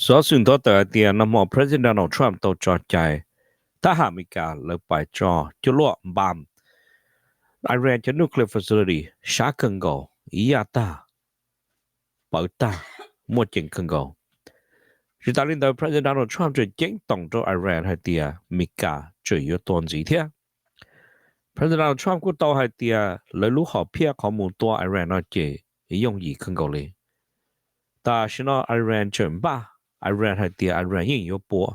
Xov xwm nthuav tawm hais tias nag hmo President Donald Trump tau tso cai thab ham Amelikas lawv pais tso cuaj luaj npam Iran cov nuclear facility sab kawg nkaus, ib yaj tag, pawv tag, muaj ceem kawg nkaus. Tsis tas li ntawd, President Donald Trump tseem ceeb toom rau Iran hais tias Amelikas tseem yuav tua ntxiv thiab. President Donald Trump kuj tau hais tias lawv lub hom phiaj qhov mus tua Iran no ces yooj yim kawg nkaus li. Tam sim no Iran tseem npaj, Iran hais tias Iran yeej yuav pua,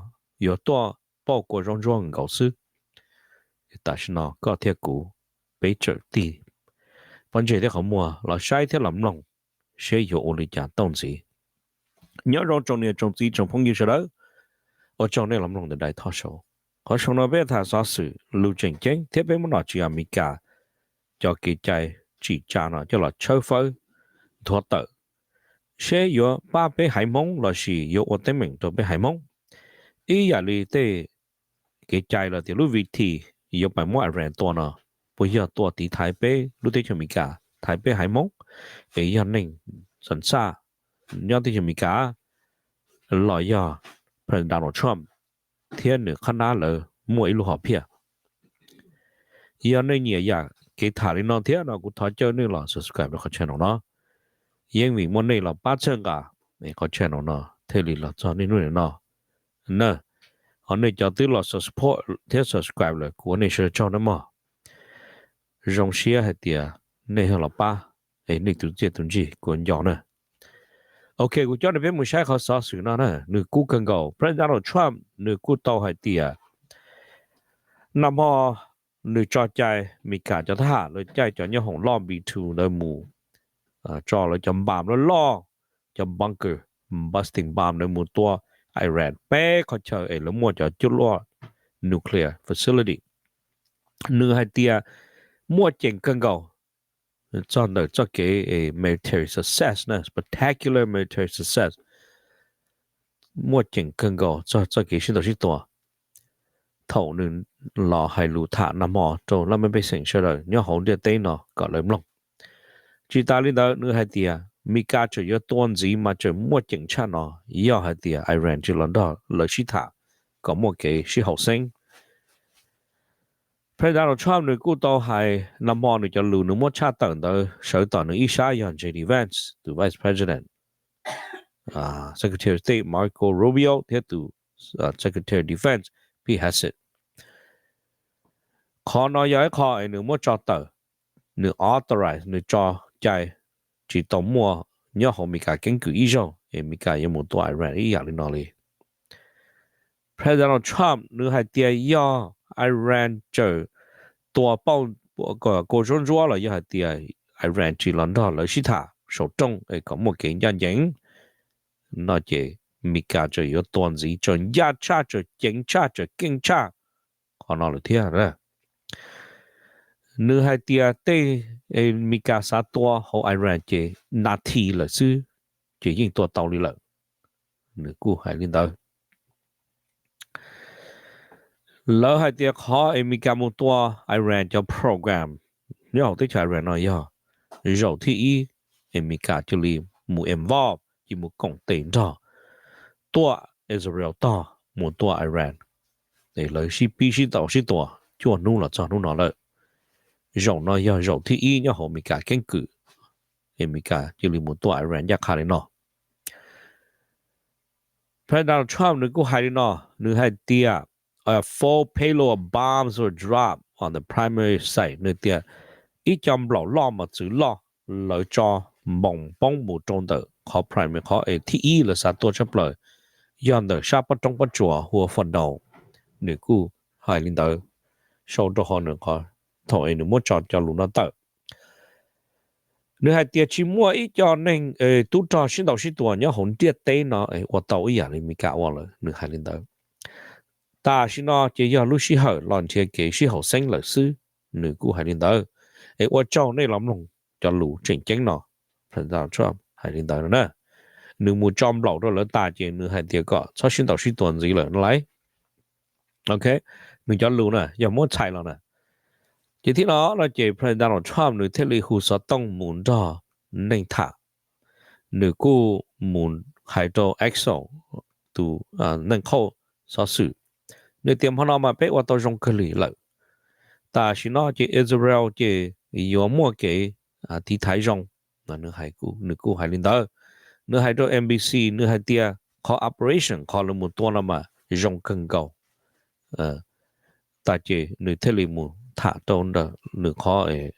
yuav tuaj pauj kua zaub ntsuab nkaus xwb. Tam sim no koj thiab kuv, peb tseem tig pob ntseg thiab qhov muag los saib thiab los mloog seb yuav ua li cas tau ntxiv. Nyob zoo tsoom niam tsoom txiv tsoom phooj ywg sawv daws, ua tsaug nej los mloog ntawm Dai Thoj Sau. Qhov sau no peb tham xov xwm lus tseem ceeb thiab peb muab nom tswv Amelikas cov kev cai tsim tsa no coj los tshawb fawb nthuav tawm seb yuav pab peb haiv Hmoob lossis yuav ua teeb meem rau peb haiv Hmoob. Ib yam li tej kev cai los tias lub vim thim yuav pais muab Iran tua no, puas yog tua tiv thaiv peb lub teb chaws Amelikas, thaiv peb haiv Hmoob es yog neeg xam xaj nyob teb chaws Amelikas, los yog President Donald Trump thiab nws qhab nab lawv muaj ib lub hom phiaj. Yog nej nyiam yam kev tham li no thiab no kuv thov caw nej los subscribe rau qhov channel no. Yeej vim muaj nej los pab txhawb nqa qhov channel no thiaj li los txog niaj hnub no na. Ho nej cov twb los support thiab subscribe lawm kuv ua nej sawv daws tsaug nawb mog. Zoo siab hais tias nej yog los pab es nej tus txiaj tus ntsig kuv nco na. Ok, kuv coj nej peb mus saib qhov xov xwm no na, nws kub kawg nkaus. President Donald Trump nws kuj tau hais tias nag hmo nws tso cai Amelikas cov thab ham lawv caij cov nyoob hoom loj B two ntawd mus tso lawv cov npam loj loj, cov bunker, busting bomb ntawd mus tua Iran peb qhov chaw es lawv muaj cov cuaj luaj nuclear facility. Nws hais tias muaj ceem kawg nkaus txog ntawm txoj kev military success na, spectacular military success, muaj ceem kawg nkaus txog txoj kev sib ntaus sib tua. Thaum nws los hais lus tham nag hmo rau laj mej pej xeem sawv daws nyob hauv ntiaj teb no kom lawv mloog. Tsis tas li ntawd nws hais tias Amelikas tseem yuav tua ntxiv mas tseem muaj ceem tshaj no yog hais tias Iran tsis los nrog lawv sib tham kom muaj kev sib haum xeeb. President Donald Trump nws kuj tau hais nag hmo nws cov lus nws muab tshaj tawm ntawd sawv tom nws ib sab yog J D Vance tus Vice President, Secretary of State Marco Rubio thiab tus Secretary of Defense Pete Hegseth. Qhov no yog ib qho es nws muab tso tawm, nws authorize, nws tso cai tsis tau muaj nyob hauv Amelikas keeb kwm ib zaug es Amelikas yuav mus tua Iran ib yam li no li. President Donald Trump nws hais tias yog Iran tseem tua pauj kua zaub ntsuab los yog hais tias Iran tsis los nrog lawv sib tham saum rooj es kom muaj kev ncaj ncees no ces Amelikas tseem yuav tua ntxiv, tseem ncaj tshaj, tseem ceev tshaj, tseem keej tshaj qhov no lawm thiab. Nws hais tias tej Amelikas xav tua hauv Iran ces nas this lawm xwb ces yeej tua tau li lawm. Nws kuj hais li ntawd. Lawv hais tias qhov Amelikas mus tua Iran cov program nyob hauv teb chaws Iran no yog zaum thib ib Amelikas cia li mus involve, cia mus koom tes nrog tuaj Israel tog mus tua Iran, es lawv sib pib sib ntaus sib tua cuaj hnub los txog hnub no lawm. Zaum no yog zaum thib ib nyob hauv Amelikas keeb kwm, Amelikas cia li mus tua Iran ncaj qha li no. President Donald Trump nws kuj hais li no, nws hais tias a full payload of bombs were dropped on the primary site, nws tias ib co nplaum loj mos txwv loj lawv tso npoos poob mus rau ntawm qhov primary, qhov es thib ib lawv xav tua tshaj plaws yog ntawm sab pob roob pob tsuas hu ua Fordow. Nws kuj hais li ntawd, sau rau hauv nws qhov thaum es nws muab tso cov lus no tawm. Nws hais tias tsis muaj ib co neeg tub rog sib ntaus sib tua nyob hauv ntiaj teb no ua tau ib yam li Amelikas ua lawm, nws hais li ntawd. Tam sim no ces yog lub sij hawm los nrhiav kev sib haum xeeb lawm xwb, nws kuj hais li ntawd. Es ua tsaug nej los mloog cov lus tseem ceeb no, President Trump hais li ntawd no na. Nws mus tso nplaum rau lawv tas ces nws hais tias kom txhob sib ntaus sib tua ntxiv lawm no lauj. Ok, nws cov lus na yog muab txhais los na. Ces thib no no ces President Donald Trump nws thiaj li hu xov tooj mus nrog neeg tham. Nws kuj mus hais rau Axios, tus neej qhauj xov xwm, nws tias hmo no mas peb ua tau zoo kawg li lawm. Tam sim no ces Israel ces yuav muaj kev tiv thaiv zoo. Nws kuj hais li ntawd. Nws hais rau N B C, nws hais tias qhov operation qhov lawv mus tua no mas zoo kawg nkaus. Tas ces nws thiaj li mus tham rau nws qhov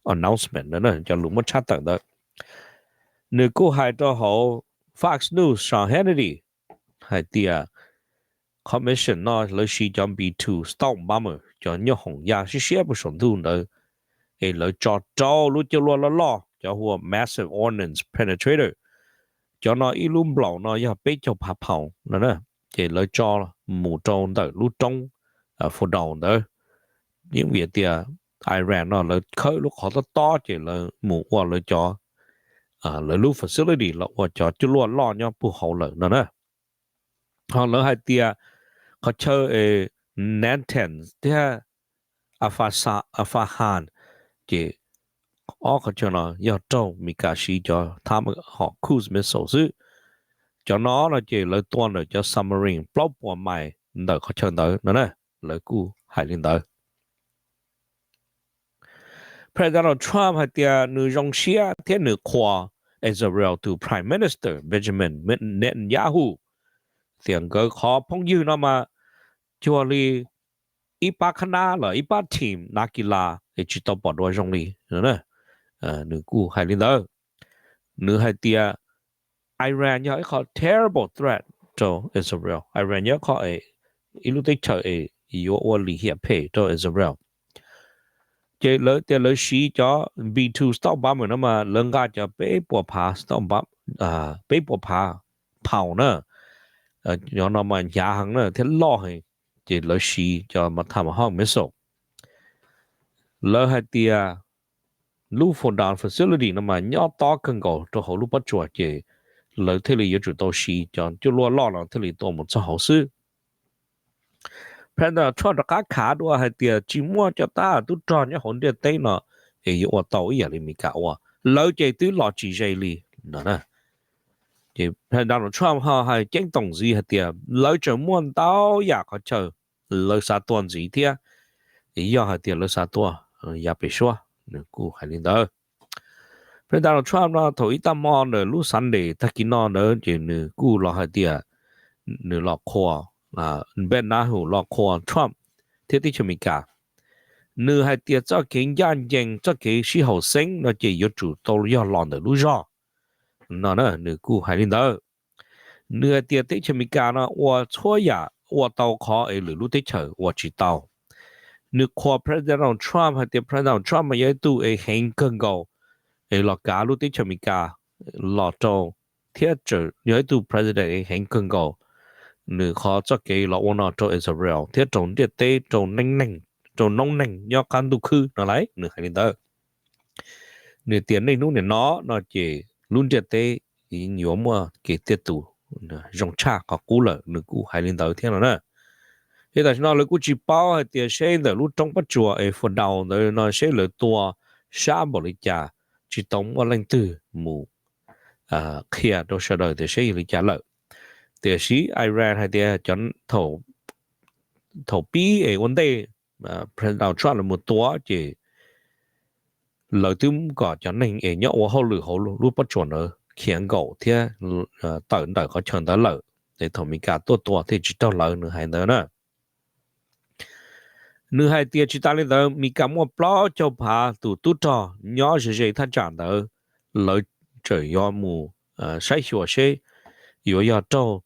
announcement, cov lus muab tshaj tawm ntawd. Nws kuj hais rau hauv Fox News, Sean Hannity, hais tias qhov mission no lawv siv cov B two stealth bomber, cov nyoob hoom ya siab siab puag saum ntuj ntawd, es lawv tso rau lub cuaj luaj loj loj, cov hu ua massive ordnance penetrator. Cov no ib lub nplaum no yog peb caug phav pound no, ces lawv tso mus rau ntawm lub roob Fordow ntawd. Yeej vim tias Iran no lawv khawb lub qhov tob tob ces lawv mus ua lawv cov, lawv lub facility los ua cov cuaj luaj loj nyob puag hauv lawm no na. Ho lawv hais tias qhov chaw Natanz thiab Isfahan, ces ob qhov chaw no yog raug Mis Kas siv cov thab hom cruise missile xwb. Cov no no ces lawv tua ntawm cov submarine plaub puas mais ntawm qhov chaw ntawd no na, lawv kuj hais li ntawd. President Donald Trump hais tias nws zoo siab thiab nws qhuas Israel tus Prime Minister Benjamin Netanyahu, tias nkawd qhov phooj ywg no mas cuag li ib pab khab nab los ib pab team nav kis las es tsis tau pom dua zoo li. Nws kuj hais li ntawd. Nws hais tias Iran yog ib qho terrible threat rau Israel. Iran yog ib qho, ib lub teb chaws es yuav ua lim hiam phem rau Israel. Ces lawv tias lawv siv cov B two stealth bomber no mas lawv nqa cov peb puas phav, peb puas phav pound na, cov no mas hnyav heev na thiab loj heev, ces lawv siv cov Tomahawk missile. Lawv hais tias lub Fordow facility no mas nyob tob kawg nkaus rau hauv lub pob tsuas, ces lawv thiaj li yuav tsum tau siv cov cuaj luaj loj no thiaj li tua mus txog hauv xwb. President Trump rov qab khav dua hais tias tsis muaj cov thab tub rog nyob hauv ntiaj teb no es yuav ua tau ib yam li Mis Kas ua, lawv ces twb los tsis ze li no. Ces President Donald Trump ho hais ceeb toom ntxiv hais tias lawv tseem muaj ntau yam qhov chaw lawv xav tua ntxiv thiab, yog hais tias lawv xav tua yav pem suab, nws kuj hais li ntawd. President Donald Trump no thaum ib tag hmo ntawm lub Sunday tag kis no ntawd ces nws kuj los hais tias nws los qhuas, Netanyahu los qhuas Trump thiab teb chaws Amelikas. Nws hais tias txoj kev ncaj ncees, txoj kev sib haum xeeb no ces yuav tsum tau yog los ntawm lub zog no na, nws kuj hais li ntawd. Nws hais tias teb chaws Amelikas no ua txhua yam ua tau qhov es lwm lub teb chaws ua tsis tau. Nws qhuas President Donald Trump hais tias President Donald Trump mas yog ib tug es heev kawg nkaus es los kav lub teb chaws Amelikas los rau, thiab tseem yog ib tug president es heev kawg nkaus. Nws qhov txoj kev los ua no rau Israel thiab rau ntiaj teb, rau neej neeg, rau noob neeg nyob qab ntuj khwb no lauj, nws hais li ntawd. Nws tias niaj hnub nim no no ces lub ntiaj teb yuav muaj kev tiaj tus zoo tshaj qhov qub lawm, nws kuj hais li ntawd thiab no na. Thiab tam sim no lawv kuj tsis paub hais tias seb ntawm lub roob pob tsuas es Fordow ntawd no seb lawv tua sab npaum li cas, tsis tau muaj leej twg mus qhia rau sawv daws tias seb yog li cas lawm. Tiam sis Iran hais tias thaum pib es ua ntej President Trump los mus tua ces lawv twb kom cov neeg es nyob ua hauj lwm hauv lub pob tsuas ntawd khiav nkaum thiab tawm ntawm qhov chaw ntawd lawm, es thaum Amelikas tuaj tua thiaj tsis raug lawv, nws hais ntawd na. Nws hais tias tsis tas li ntawd, Amelikas muaj plaub caug phav tus tub rog nyob ze ze thaj tsam ntawd, lawv tseem yuav mus saib xyuas seb yuav yog raug,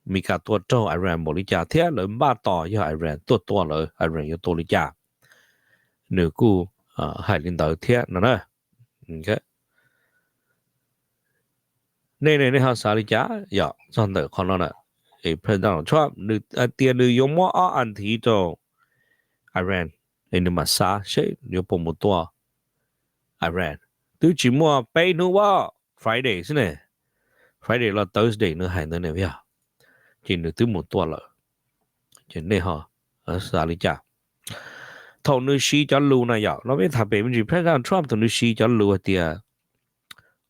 Amelikas tua raug Iran npaum li cas thiab lawv npaj tos yog Iran tuaj tua lawv, Iran yuav tua li cas. Nws kuj hais li ntawd thiab no na. Nej ne nej ho xav li cas yog txog ntawm qhov no na? President Trump nws hais tias nws yuav muab ob as thiv rau Iran, es nws mam xav seb yuav puas mus tua Iran. Twb tsis muaj peb hnub ua, Friday xwb ne, Friday los Thursday nws hais ntawd ne yog, ces nws twb mus tua lawm. Ces nej ho xav li cas? Thaum nws siv cov lus na yom, no peb tham pem me ntsis President Trump thaum nws siv cov lus hais tias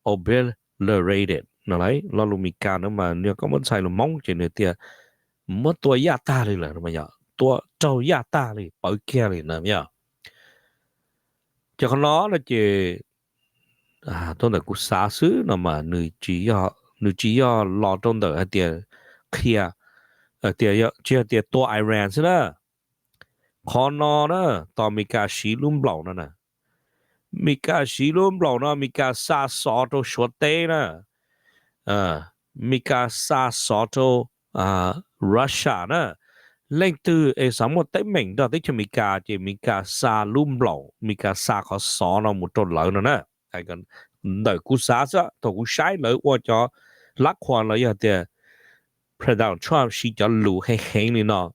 obliterated, no lauj. Lo lus Meskas no mas yog koj muab txhais lus Hmoob ces nws tias muab tua yaj tag li lawm no mas yog tua raug yaj tag li, pawv kiag li no yog. Ces qhov no no ces tuaj ntawm kuv xav xwb no mas nws tsis yog los rau ntawm hais tias qhia, tias tsis yog tias tua Iran xwb na. Qhov no na, tos Meskas siv lub nplaum no na, Meskas siv lub nplaum no Meskas xa xov rau Suav teb na, Meskas xa xov rau Russia na. Leej twg es xav muaj teeb meem nrog teb chaws Amelikas ces Meskas xa lub nplaum, Meskas xa qhov xov no mus rau lawv no na. Ntawm kuv xav xwb, thaum kuv saib lawv ua cov lab qhuas los yog tias President Trump siv cov lus heev heev li no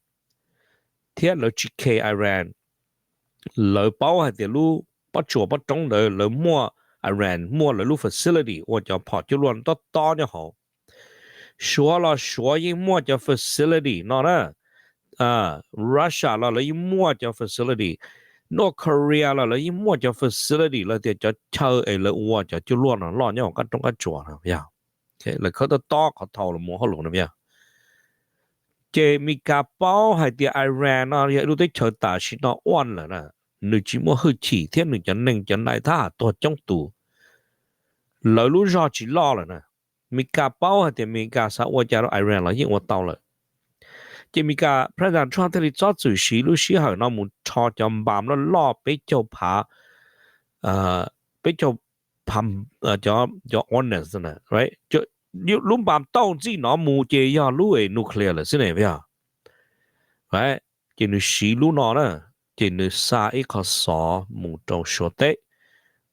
thiab lawv tsis care Iran, lawv paub hais tias lub pob tsuas pob roob ntawd lawv muaj, Iran muaj lawv lub facility ua cov phom cuaj luaj tob tob nyob hauv. Suav los Suav yeej muaj cov facility no na. Russia los lawv yeej muaj cov facility. North Korea los lawv yeej muaj cov facility los tias cov chaw es lawv ua cov cuaj luaj no loj nyob hauv qab roob qab tsuas no yog. Lawv khawb tob tob qhov thau los mus hauj lwm no yog. Ces Meskas paub hais tias Iran no yog ib lub teb chaws tam sim no ua lawm na, nws tsis muaj hwj chim thiab nws cov neeg cov nai thab ham tuag coob tus, lawv lub zog tsis loj lawm na. Meskas paub hais tias Meskas xav ua cas rau Iran los yeej ua tau lawm. Ces Meskas President Trump thiaj li txhob txwm siv lub sij hawm no mus rho cov npas loj loj peb caug phav, peb caug phav, cov ordnance, lub npas tauj ntxij no mus ces yog lub nuclear lawm xwb ne yog. Ces nws siv lub no na, ces nws xa ib qho xov mus rau Suav teb,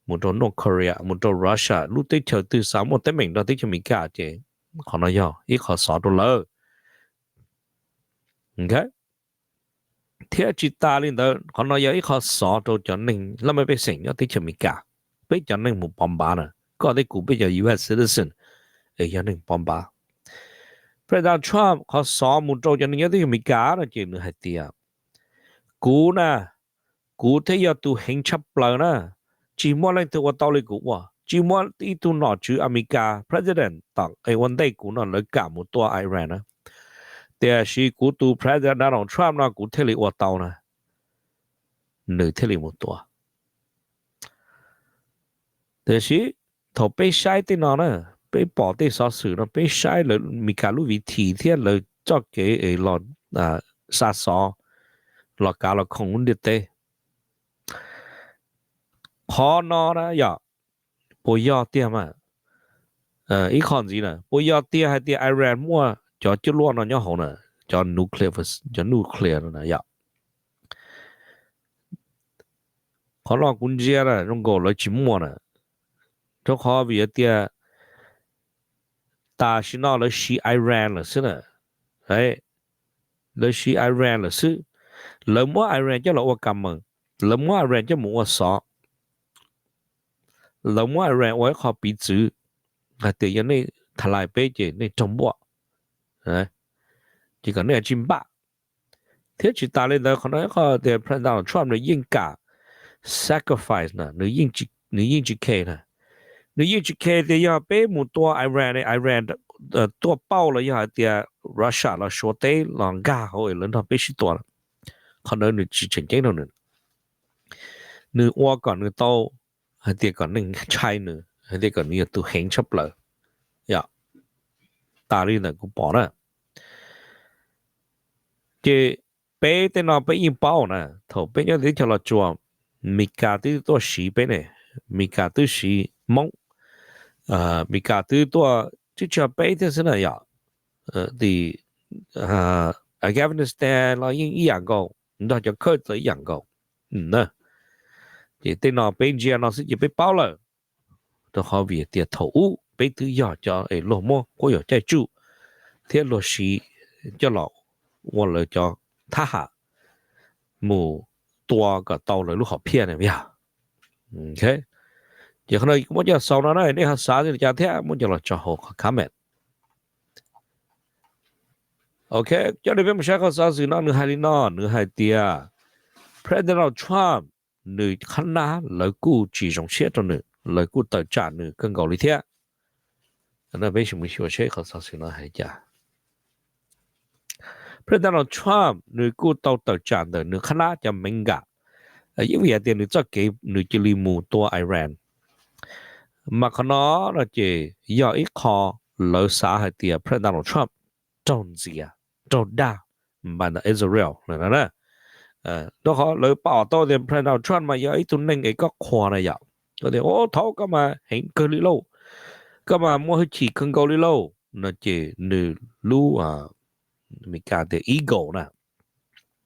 mus rau North Korea, mus rau Russia, lub teb chaws twg xav muaj teeb meem nrog teb chaws Amelikas ces qhov no yog ib qho xov rau lawv. Thiab tsis tas li ntawd, qhov no yog ib qho xov rau cov neeg laj mej pej xeem nyob teb chaws Amelikas. Peb cov neeg mus pov npav na, koj thiab kuv peb cov U S citizen es yog neeg pov npav. President Trump qhov xov mus rau cov neeg nyob teb chaws Amelikas no ces nws hais tias, kuv na, kuv thiaj yog tus heev tshaj plaws na, tsis muaj leej twg ua tau li kuv ua, tsis muaj ib tug nom tswv Amelikas president tom qe ua ntej kuv no lawv kam mus tua Iran na. Tiam sis kuv tus President Donald Trump no kuv thiaj li ua tau na, nws thiaj li mus tua. Tiam sis thaum peb saib tej no na, peb pom tej xov xwm no peb saib lawv Meskas lub viv thim thiab lawv txoj kev es los xa xov los kav los khoom lub ntiaj teb. Qhov no na yog, puas yog tiag mas? Ib qho ntxiv na, puas yog tiag hais tias Iran muaj cov cuaj luaj no nyob hauv na, cov nuclear, cov nuclear no na yog? Qhov no kuv ntsia na zoo nkaus lawv tsis muaj na, rau qhov vim tias tam sim no lawv siv Iran lawm xwb na. Lawv siv Iran lawm xwb. Lawv muab Iran coj los ua kam meem, lawv muab Iran coj mus ua xov, lawv muab Iran ua ib qho piv txwv hais tias yog nej tha lais peb ces nej raug npuaj, ces kom nej tsis npaj. Thiab tsis tas li ntawd, qhov no qhov tias President Donald Trump nws yeej kam sacrifice na, nws yeej tsis care na. Nws yeej tsis care tias yog peb mus tua Iran, Iran tuaj pauj los yog hais tias Russia los Suav teb los nkag hauv es lawv nrog peb sib tua. Qhov ntawd nws tsis tseem ceeb rau nws. Nws ua kom nws tau hais tias kom neeg ntshai nws, hais tias kom nws yog tus heev tshaj plaws. Yog, tas li ntawm kuv pom na. Ces peb tej no peb yeej paub na, thaum peb nyob teb chaws Los Tsuas, Mes Kas twb tuaj siv peb ne, Mes Kas twb siv Hmoob, Mes Kas twb tuaj, twb tsis yog peb thiab xwb na yom, tim Afghanistan los yeej ib yam nkaus, nrog cov Kurd los ib yam nkaus na. Ces tej no peb ntsia no xwb ces peb paub lawm, rau qhov vim tias thaum ub peb twb yog cov es luag muab quab yuam caij tsuj thiab luag siv coj los ua lawv cov thab ham mus tua kom tau lawv lub hom phiaj na yog. Ces qhov no kuv muab coj xaus no na, nej ho xav li cas thiab muab coj los tso hauv qhov comment. Ok, coj nej peb mus saib qhov xov xwm no, nws hais li no, nws hais tias President Donald Trump nws qhab nab lawv kuj tsis zoo siab rau nws, lawv kuj tawm tsam nws kawg nkaus li thiab. Peb sim mus xyuas seb qhov xov xwm no hais cas. President Donald Trump nws kuj tau tawm tsam ntawm nws qhab nab cov Mev Kas, yeej vim hais tias nws txoj kev nws cia li mus tua Iran, mas qhov no no ces yog ib qho lawv xav hais tias President Donald Trump raug ntxias, raug dag npaum ntawm Israel na. Rau qhov lawv pom tau tias President Donald Trump mas yog ib tug neeg es koj qhuas na yom, tias thaum koj mas heev kawg li lauj, koj mas muaj hwj chim kawg nkaus li lauj no ces nws lub, Amelikas tias ego na,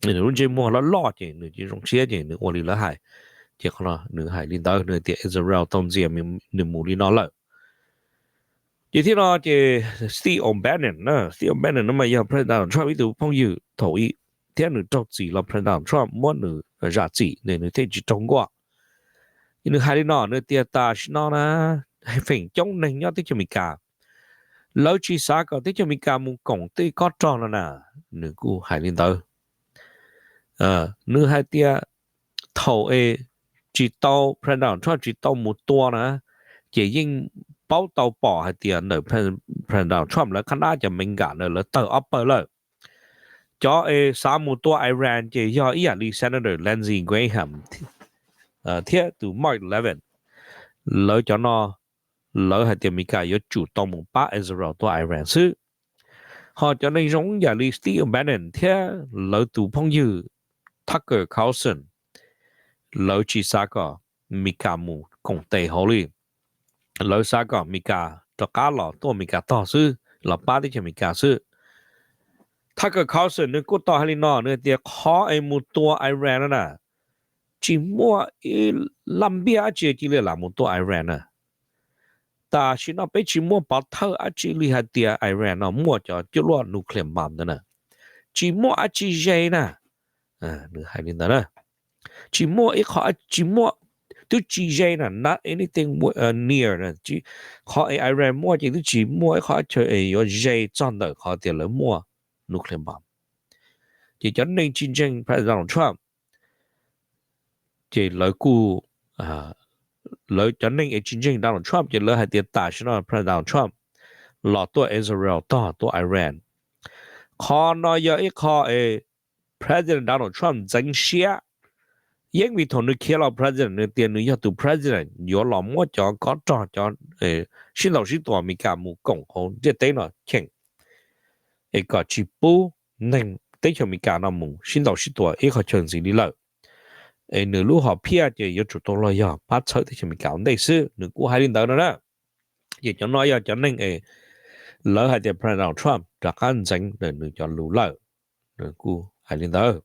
nws lub ntsej muag loj loj ces nws cia zoo siab ces nws ua li lawv hais. Ces qhov no nws hais li ntawd, nws tias Israel tau ntxias nws mus li no lawm. Ces thiab no ces Steve O'Bannon, Steve O'Bannon no mas yog President Donald Trump ib tug phooj ywg thaum ub, thiab nws raug txim los President Donald Trump muab nws zam txim, nws thiaj tsis raug nkuaj. Nws hais li no, nws tias tam sim no na, feem coob neeg nyob teb chaws Amelikas, lawv tsis xav kom teb chaws Amelikas mus koom tej kob rog no na. Nws kuj hais li ntawd. Nws hais tias thaum es tsis tau, President Donald Trump tsis tau mus tua na, ces yeej paub tau pom hais tias ntawm President Donald Trump lawv qhab nab cov Mev Kas na lawv tawg ob pawg lawm. Cov es xav mus tua Iran ces yog ib yam li Senator Lindsey Graham thiab tus Mark Levin, lawv cov no lawv hais tias Amelikas yuav tsum tau mus pab Israel tua Iran xwb. Ho cov neeg zoo yam li Steve Bannon thiab lawv tus phooj ywg Tucker Carlson, lawv tsis xav kom Amelikas mus koom tes hauv li. Lawv xav kom Amelikas rov qab los tuaj Amelikas tog xwb, los pab teb chaws Amelikas xwb. Tucker Carlson nws kuj tau hais li no, nws tias qhov es mus tua Iran no na, tsis muaj ib laj npiaj dab tsi cia li lam mus tua Iran na. Tam sim no peb tsis muaj pov thawj dab tsi li hais tias Iran no muaj cov cuaj luaj nuclear bomb ntawd na. Tsis muaj dab tsi ze na. Nws hais li ntawd na. Tsis muaj ib qho, tsis muaj, twb tsis ze na, not anything near. Qhov es Iran muaj ces twb tsis muaj ib qho chaw es yuav ze txog ntawm qhov tias lawv muaj nuclear bomb. Ces cov neeg tsis ntseeg President Donald Trump, ces lawv kuj, lawv cov neeg es tsis ntseeg Donald Trump ces lawv hais tias tam sim no President Donald Trump los tuaj Israel tog tuaj Iran. Qhov no yog ib qho es President Donald Trump ntxeev siab. Yeej vim thaum nws khiav los president nws tias nws yog tus president yuav los muab cov kob rog, cov sib ntaus sib tua Amelikas mus koom hauv ntiaj teb no cheem, es kom tsis pub neeg teb chaws Amelikas no mus sib ntaus sib tua ib qho chaw ntxiv li lawm. Es nws lub hom phiaj ces yuav tsum tau los yog pab txhawb teb chaws Amelikas ua ntej xwb, nws kuj hais li ntawd no na. Ces cov no yog cov neeg es lawv hais tias President Donald Trump rov qab ntxeev nws cov lus lawm, nws kuj hais li ntawd.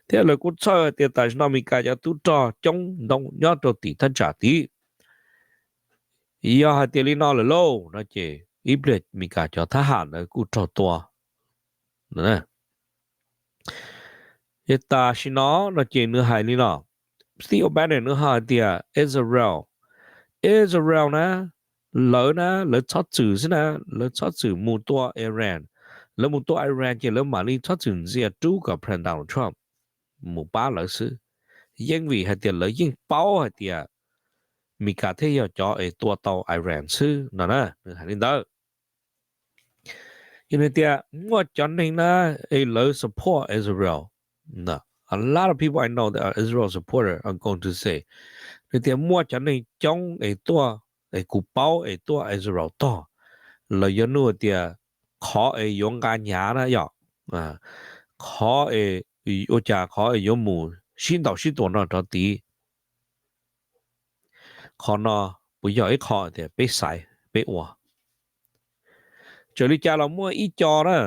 Thiab lawv kuj txhawj tias tam sim no Amelikas cov tub rog coob ntoo nyob rau tim thaj tsam tid. Yog hais tias li no lawm lauj no ces ib pliag Amelikas cov thab ham ntawd kuj raug tua. Tam sim no no ces nws hais li no, Steve O'Bannon nws hais tias Israel, Israel na, lawv na lawv txhob txwm xwb na, lawv txhob txwm mus tua Iran. Lawv mus tua Iran ces lawv mam li txhob txwm ntxias rub kom President Donald Trump mus pab lawv xwb. Yeej vim hais tias lawv yeej paub hais tias Amelikas thiaj yog cov es tua tau Iran xwb no na, nws hais li ntawd. Ces nws tias muaj cov neeg na es lawv support Israel. A lot of people I know that are Israel supporter are going to say, nws tias muaj cov neeg coob es tuaj, es kuv paub es tuaj Israel tog, lawv yuav nug tias qhov es yuav nqa hnyav na yom, qhov es ua cas qhov es yuav mus sib ntaus sib tua no rov tid. Qhov no puas yog ib qho tias peb xaiv peb ua? Txawm li cas los muaj ib co na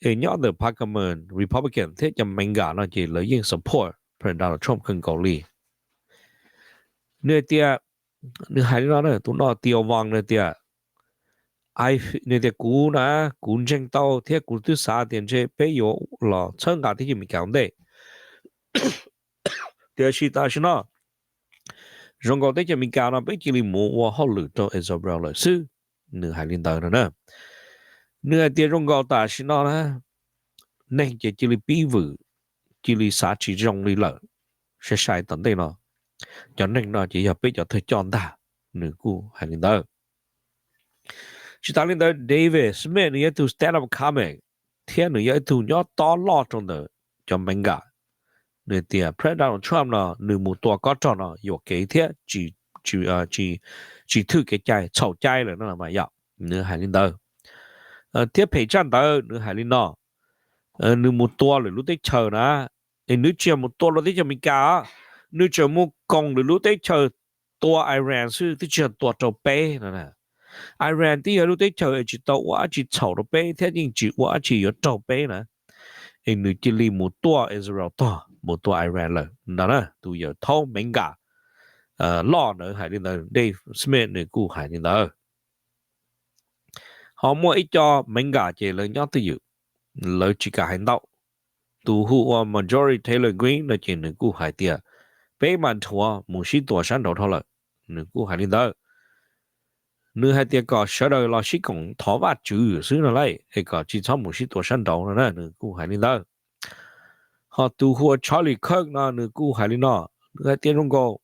es nyob ntawm parliament Republican thiab cov Mev Kas no ces lawv yeej support President Donald Trump kawg nkaus li. Nws tias, nws hais li no, tus no Theo Von nws tias, nws tias kuv na, kuv ntseeg tau thiab kuv twb xav tias ntshe peb yuav los txhawb nqa teb chaws Amelikas ua ntej. Tiam sis tam sim no zoo nkaus teb chaws Amelikas no peb cia li mus ua hauj lwm rau Israel lawm xwb. Nws hais li ntawd no na. Nws hais tias zoo nkaus tam sim no na, neeg ces cia li pib vwm, cia li xav tsis zoo li lawm. Sai sai tom ntej no, cov neeg no ces yog peb cov thawj coj ntag. Nws kuj hais li ntawd. Tsis tas li ntawd, David Smith nws yog ib tug stand up comic thiab nws yog ib tug nyob tob loj rau ntawm cov Mev Kas. Nws tias President Donald Trump no nws mus tua kob rog no yuam kev thiab tsis thwj kev cai, txhaum cai lawm no mas yom, nws hais li ntawd. Thiab phem tshaj ntawd nws hais li no, nws mus tua lwm lub teb chaws na, es nws tsis yog mus tua lub teb chaws Amelikas, nws tseem mus koom lwm lub teb chaws tua Iran xwb, twb tsis yog tua rau peb no. Iran twb yog lub teb chaws es tsis tau ua dab tsi txhaum rau peb thiab yeej tsis ua dab tsi yuav raug peb na, es nws cia li mus tuaj Israel tog, mus tua Iran lawm no na. Tus yawm thaub Mev Kas loj ntawd hais li ntawd, Dave Smith nws kuj hais li ntawd. Ho muaj ib co Mev Kas ces lawv nyob twj ywm, lawv tsis kam hais ntau. Tus hu ua Marjorie Taylor Greene no ces nws kuj hais tias peb mas dhuav mus sib tua sab nraud dhau lawm, nws kuj hais li ntawd. Nws hais tias kom sawv daws los sib koom thov Vajtswv xwb no lauj, es kom tsis txhob mus sib tua sab nraud no na, nws kuj hais li ntawd. Ho tus hu ua Charlie Kirk no nws kuj hais li no, nws hais tias zoo nkaus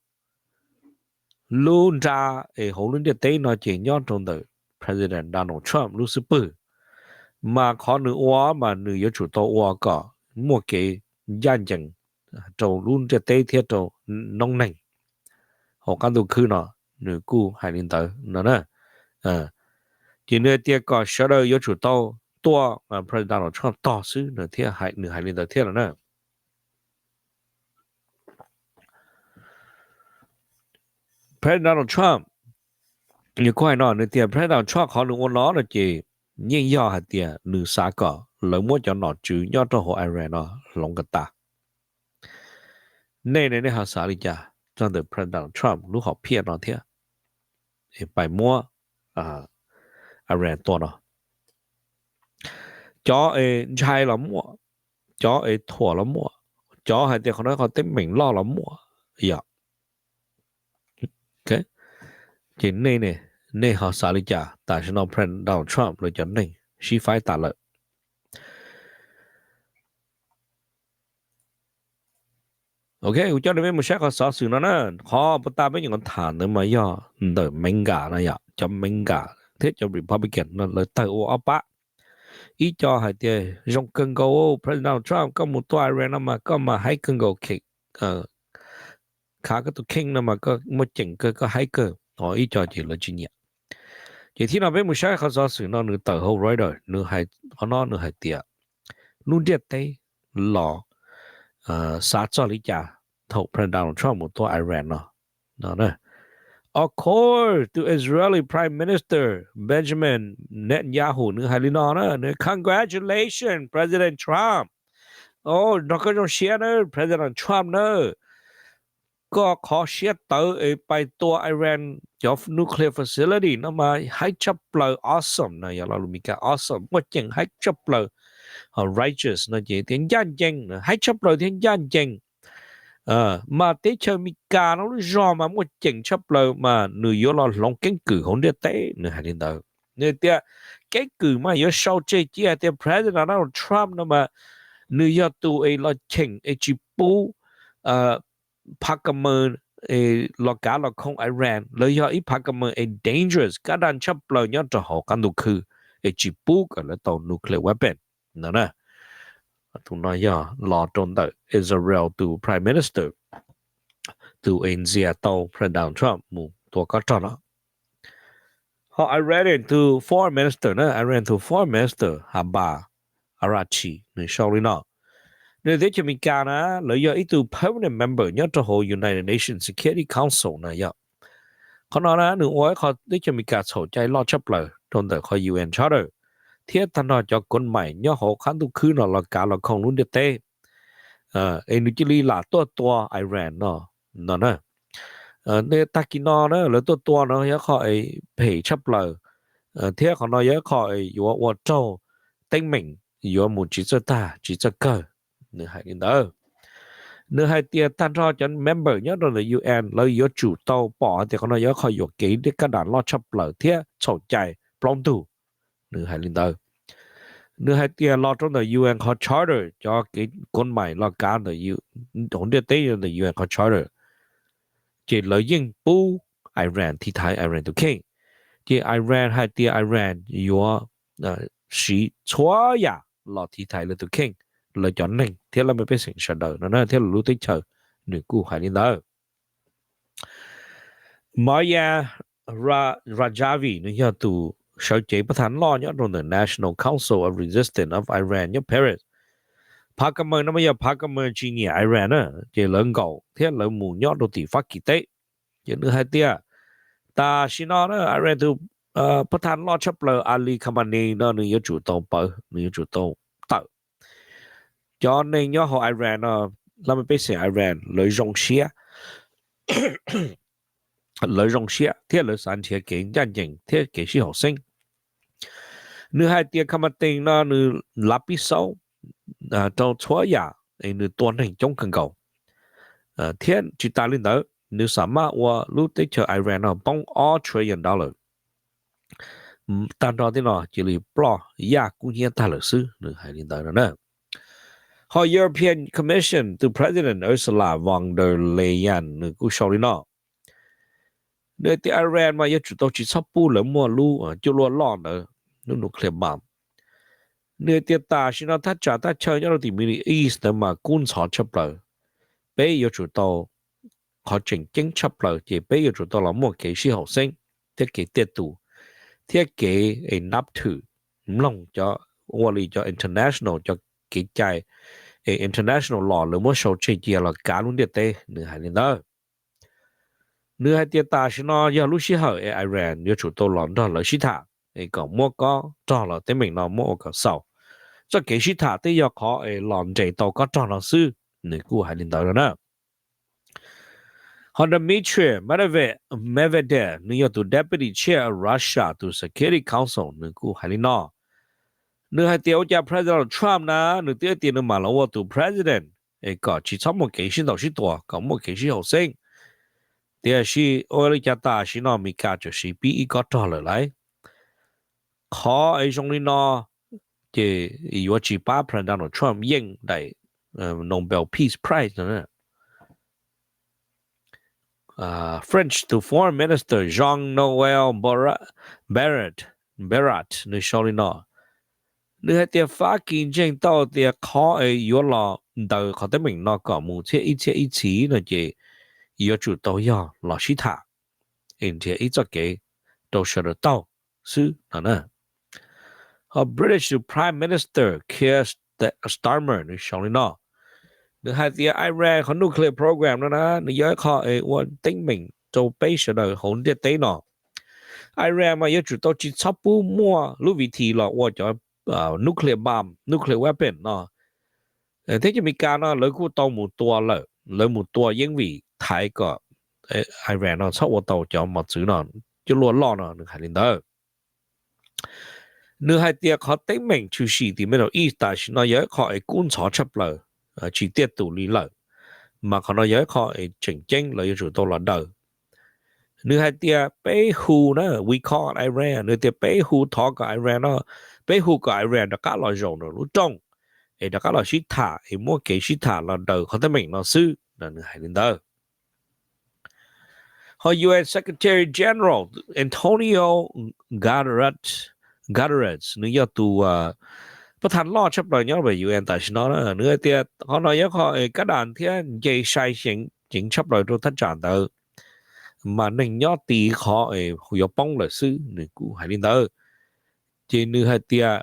lub nra es hauv lub ntiaj teb no ces nyob rau ntawm President Donald Trump lub xub pwg, mas qhov nws ua mas nws yuav tsum tau ua kom muaj kev ncaj ncees rau lub ntiaj teb thiab rau noob neeg hauv qab ntuj khwb no, nws kuj hais li ntawd no na. Ces nws hais tias kom sawv daws yuav tsum tau tuaj President Donald Trump tog xwb, nws thiaj hais, nws hais li ntawd thiab no na. President Donald Trump, nws kuj hais no, nws tias President Donald Trump qhov nws ua no no ces yeej yog hais tias nws xav kom lawv muab cov nom tswv nyob rau hauv Iran no hloov kom tas. Nej ne, nej ho xav li cas txog ntawm President Donald Trump lub hom phiaj no thiab, es pais muab Iran tua no? Cov es ntshai los muaj, cov es thuam los muaj, cov hais tias qhov no qhov teeb meem loj los muaj, yom. Ces nej ne, nej ho xav li cas? Tam sim no President Donald Trump lawv cov neeg sib faib tas lawm. Ok, kuv coj nej peb mus saib qhov xov xwm no na. Qhov puag ta peb nyuam qhuav tham ntawd mas yog ntawm Mev Kas no yom, cov Mev Kas thiab cov Republican no lawv tawg ua ob pab. Ib co hais tias zoo kawg nkaus President Donald Trump koj mus tua Iran no mas koj mas haib kawg nkaus, khav koj tus kheej no mas koj muaj ceem kawg, koj haib kawg. Ho ib co ces lawv tsis nyiam. Ces thib no peb mus saib qhov xov xwm no nws tawm hauv Reuters, nws hais qhov no nws hais tias lub ntiaj teb los xav txog li cas thaum President Donald Trump mus tua Iran no. According to Israeli Prime Minister Benjamin Netanyahu nws hais li no na, nws, congratulations President Trump. Nrog koj zoo siab na President Trump na. Koj qhov siab tawv es pais tua Iran cov nuclear facility no mas haib tshaj plaws, awesome no yog lo lus Meskas, awesome muaj ceem haib tshaj plaws. Ho righteous no ces tias ncaj ncees, haib tshaj plaws thiab ncaj ncees. Mas teb chaws Amelikas no lub zog mas muaj ceem tshaj plaws mas nws yuav los hloov keeb kwm hauv ntiaj teb, nws hais li ntawd. Nws tias keeb kwm mas yuav sau tseg cia hais tias President Donald Trump no mas nws yog tus es los cheem es tsis pub phav ka mees los kav los khoo Iran, lawv yog ib phav ka mees es dangerous, kab daj tshaj plaws nyob rau hauv qab ntuj khwb, es tsis pub kom lawv tau nuclear weapon no na. Tus no yog los rau ntawm Israel tus Prime Minister, tus es ntxias tau President Donald Trump mus tua kob rog no. Ho Iran tus Foreign Minister na, Iran tus Foreign Minister Abbas Araghchi nws sau li no, nws teb chaws Amelikas na lawv yog ib tug permanent member nyob rau hauv United Nations Security Council na yom. Qhov no na nws ua ib qho teb chaws Amelikas txhaum cai loj tshaj plaws rau ntawm qhov U N Charter thiab tag nrho cov kov mais nyob hauv qab ntuj khwb no los kav los khoo lub ntiaj teb. Es nws cia li lam tuaj tua Iran no, no na. Tag kis no na lawv tuaj tua no yog qho es phem tshaj plaws, thiab qhov no yog qho es yuav ua raug teeb meem yuav mus tsis txawj tag tsis txawj kawg, nws hais li ntawd. Nws hais tias tag nrho cov member nyob rau ntawm U N lawv yuav tsum tau pom hais tias qhov no yog qho yuam kev thiab kab daj loj tshaj plaws thiab txhaum cai plaub ntug, nws hais li ntawd. Nws hais tias los rau ntawm U N qhov charter, cov kev kov mais los kav ntawm hauv ntiaj teb ntawm U N qhov charter, ces lawv yeej pub Iran tiv thaiv Iran tus kheej. Ces Iran hais tias Iran yuav siv txhua yam los tiv thaiv lawv tus kheej, lawv cov neeg thiab laj mej pej xeem sawv daws no thiab lawv lub teb chaws, nws kuj hais li ntawd. Maryam Rajavi nws yog tus sawv cev pab thab loj nyob rau ntawm National Council of Resistance of Iran nyob Paris. Phav Kamaws no mas yog Phav Kamaws tsis nyiam Iran na, ces lawv nkaum thiab lawv mus nyob rau tim Fab Kis teb. Ces nws hais tias tam sim no na Iran tus pab thab loj tshaj plaws Ali Khamenei no nws yuav tsum tau pawv, nws yuav tsum tau tawm. Cov neeg nyob hauv Iran no, laj mej pej xeem Iran lawv zoo siab, lawv zoo siab thiab lawv xav nrhiav kev ncaj ncees thiab kev sib haum xeeb. Nws hais tias Khamenei no nws lav pib xaub rau txhua yam, nws tua neeg coob kawg nkaus, thiab tsis tas li ntawd nws xam maj ua lub teb chaws Iran no poob ob trillion dollar. Tag nrho tej no cia li ploj yaj kub hnyiab tag lawm xwb, nws hais li ntawd no na. Ho European Commission tus President Ursula von der Leyen nws kuj sau li no. Nws hais tias Iran mas yuav tsum tau tsis txhob pub lawv muaj lub cuaj luaj loj ntawd, lub nuclear bomb. Nws hais tias tam sim no thaj tsam thaj chaw nyob rau tim Middle East ntawd mas kub ntxhov tshaj plaws. Peb yuav tsum tau, qhov tseem ceeb tshaj plaws ces peb yuav tsum tau los muaj kev sib haum xeeb thiab kev tiaj tus thiab kev es nab thwm mloog cov, ua li cov international cov kev cai es international law lawv muab sau tseg cia los kav lub ntiaj teb, nws hais li ntawd. Nws hais tias tam sim no yog lub sij hawm es Iran yuav tsum tau los nrog lawv sib tham es kom muab kob rog los teeb meem no muab ua kom xaus. Txoj kev sib tham twb yog qhov es los nres tau kob rog no xwb, nws kuj hais li ntawd no na. Ho Dmitry Medvedev nws yog tus deputy chair Russia tus Security Council nws kuj hais li no. Nws hais tias ua cas President Trump na nws twb tias nws mam los ua tus president es kom tsis txhob muaj kev sib ntaus sib tua, kom muaj kev sib haum xeeb. Tiam sis ua li cas tam sim no Meskas txawm siv pib ib kob rog lawm lauj? Qhov es zoo li no ces yuav tsis pab President Donald Trump yeej daim Nobel Peace Prize no. French tus Foreign Minister Jean-Noel Barrot nws sau li no. Nws hais tias Fab Kis ntseeg tau tias qhov es yuav los ntaus qhov teeb meem no kom mus txhiab ib txhiab ib txhis no ces yuav tsum tau yog los sib tham es nrhiav ib txoj kev rau sawv daws taug xwb no na. Ho British tus Prime Minister Keir Starmer nws sau li no. Nws hais tias Iran qhov nuclear program no na nws yog ib qho es ua teeb meem rau peb sawv daws hauv ntiaj teb no. Iran mas yuav tsum tau tsis txhob pub muaj lub vim thi los ua cov nuclear bomb, nuclear weapon no. Thiab cov Meskas no lawv kuj tau mus tua lawm, lawv mus tua yeeb vim thaiv kom Iran no txhob ua tau cov mos txwv no, cuaj luaj loj no, nws hais li ntawd. Nws hais tias qhov teeb meem tshwm sim tim Middle East tam sim no yog ib qho es kub ntxhov tshaj plaws, tsis tiaj tus li lawm, mas qhov no yog ib qho es tseem ceeb lawv yuav tsum tau los daws. Nws hais tias peb hu na, we call Iran, nws tias peb hu thov kom Iran no, peb hu kom Iran rov qab los zaum nws lub rooj es rov qab los sib tham es muab kev sib tham los daws qhov teeb meem no xwb no, nws hais li ntawd. Ho U N Secretary General Antonio Guterres nws yog tus pab thab loj tshaj plaws nyob U N tam sim no, nws hais tias qhov no yog qho es kab das thiab nce sai xeev ceev tshaj plaws rau thaj tsam ntawd, mas neeg nyob ti qhov es yuav poob lawm xwb, nws kuj hais li ntawd. Ces nws hais tias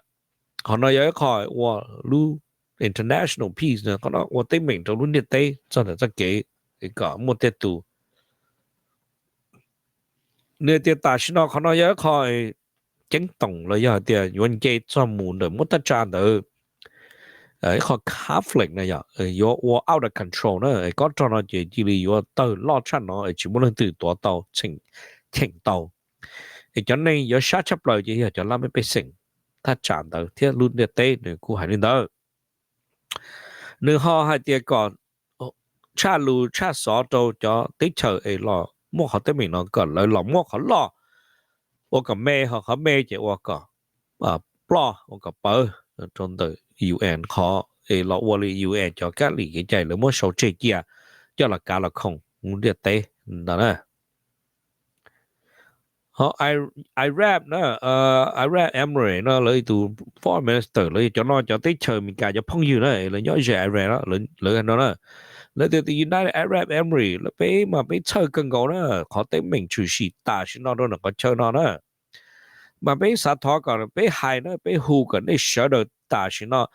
qhov no yog ib qho ua lub international peace, qhov no ua teeb meem rau lub ntiaj teb txog ntawm txoj kev kom muaj tiaj tus. Nws tias tam sim no qhov no yog ib qho ceeb toom los yog hais tias yuav nce txog mus ntawm muab thaj tsam ntawd, ib qho conflict no yuav ua out of control na, kob rog no ces cia li yuav tawg loj tshaj no es tsis muaj leej twg tuav tau, cheem tau. Es cov neeg yuav sab tshaj plaws ces yog cov laj mej pej xeem thaj tsam ntawd thiab lub ntiaj teb, nws kuj hais li ntawd. Nws ho hais tias kom tshaj lus tshaj xov rau cov teb chaws es los muaj qhov teeb meem no kom lawv los muab qhov loj ua kom me, ho qhov me ces ua kom ploj, ua kom pawv rau ntawm U N qhov es los ua li U N cov kab lis kev cai lawv muab sau tseg cia coj los kav los khoom lub ntiaj teb ntawd na. Ho Arab na, Arab Emirates no lawv tus foreign minister, lawv yog cov no cov teb chaws Amelikas cov phooj ywg na, lawv nyob ze Iran no, lawv no na, lawv tias United Arab Emirates, lawv peb mas peb txhawj kawg nkaus na, qhov teeb meem tshwm sim tam sim no rau ntawm qhov chaw no na, mas peb xav thov kom peb hais na, peb hu kom nej sawv daws tam sim no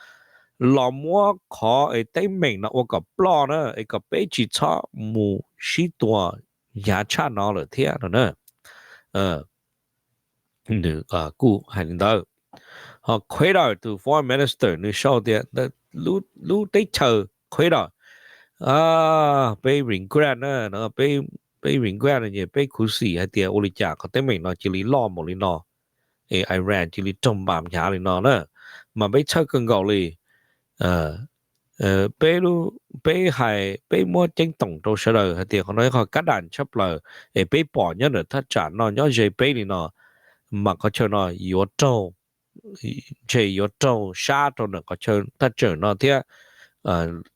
los muab qhov es teeb meem no ua kom ploj na, es kom peb tsis txhob mus sib tua hnyav tshaj no lawm thiab no na. Nws kuj hais li ntawd. Ho Qatar tus foreign minister nws sau tias lub teb chaws Qatar, peb regret na, peb regret no ces peb khuv xim hais tias ua li cas qhov teeb meem no cia li loj npaum li no, es Iran cia li raug npam hnyav li no na, mas peb txhawj kawg nkaus li. Peb, peb hais peb muab ceeb toom rau sawv daws hais tias qhov no yog qhov kab dam tshaj plaws es peb pom nyob ntawm thaj tsam no nyob ze peb li no, mas qhov chaw no yuav raug, ntshe yuav raug sab rau ntawm qhov chaw thaj tsam no thiab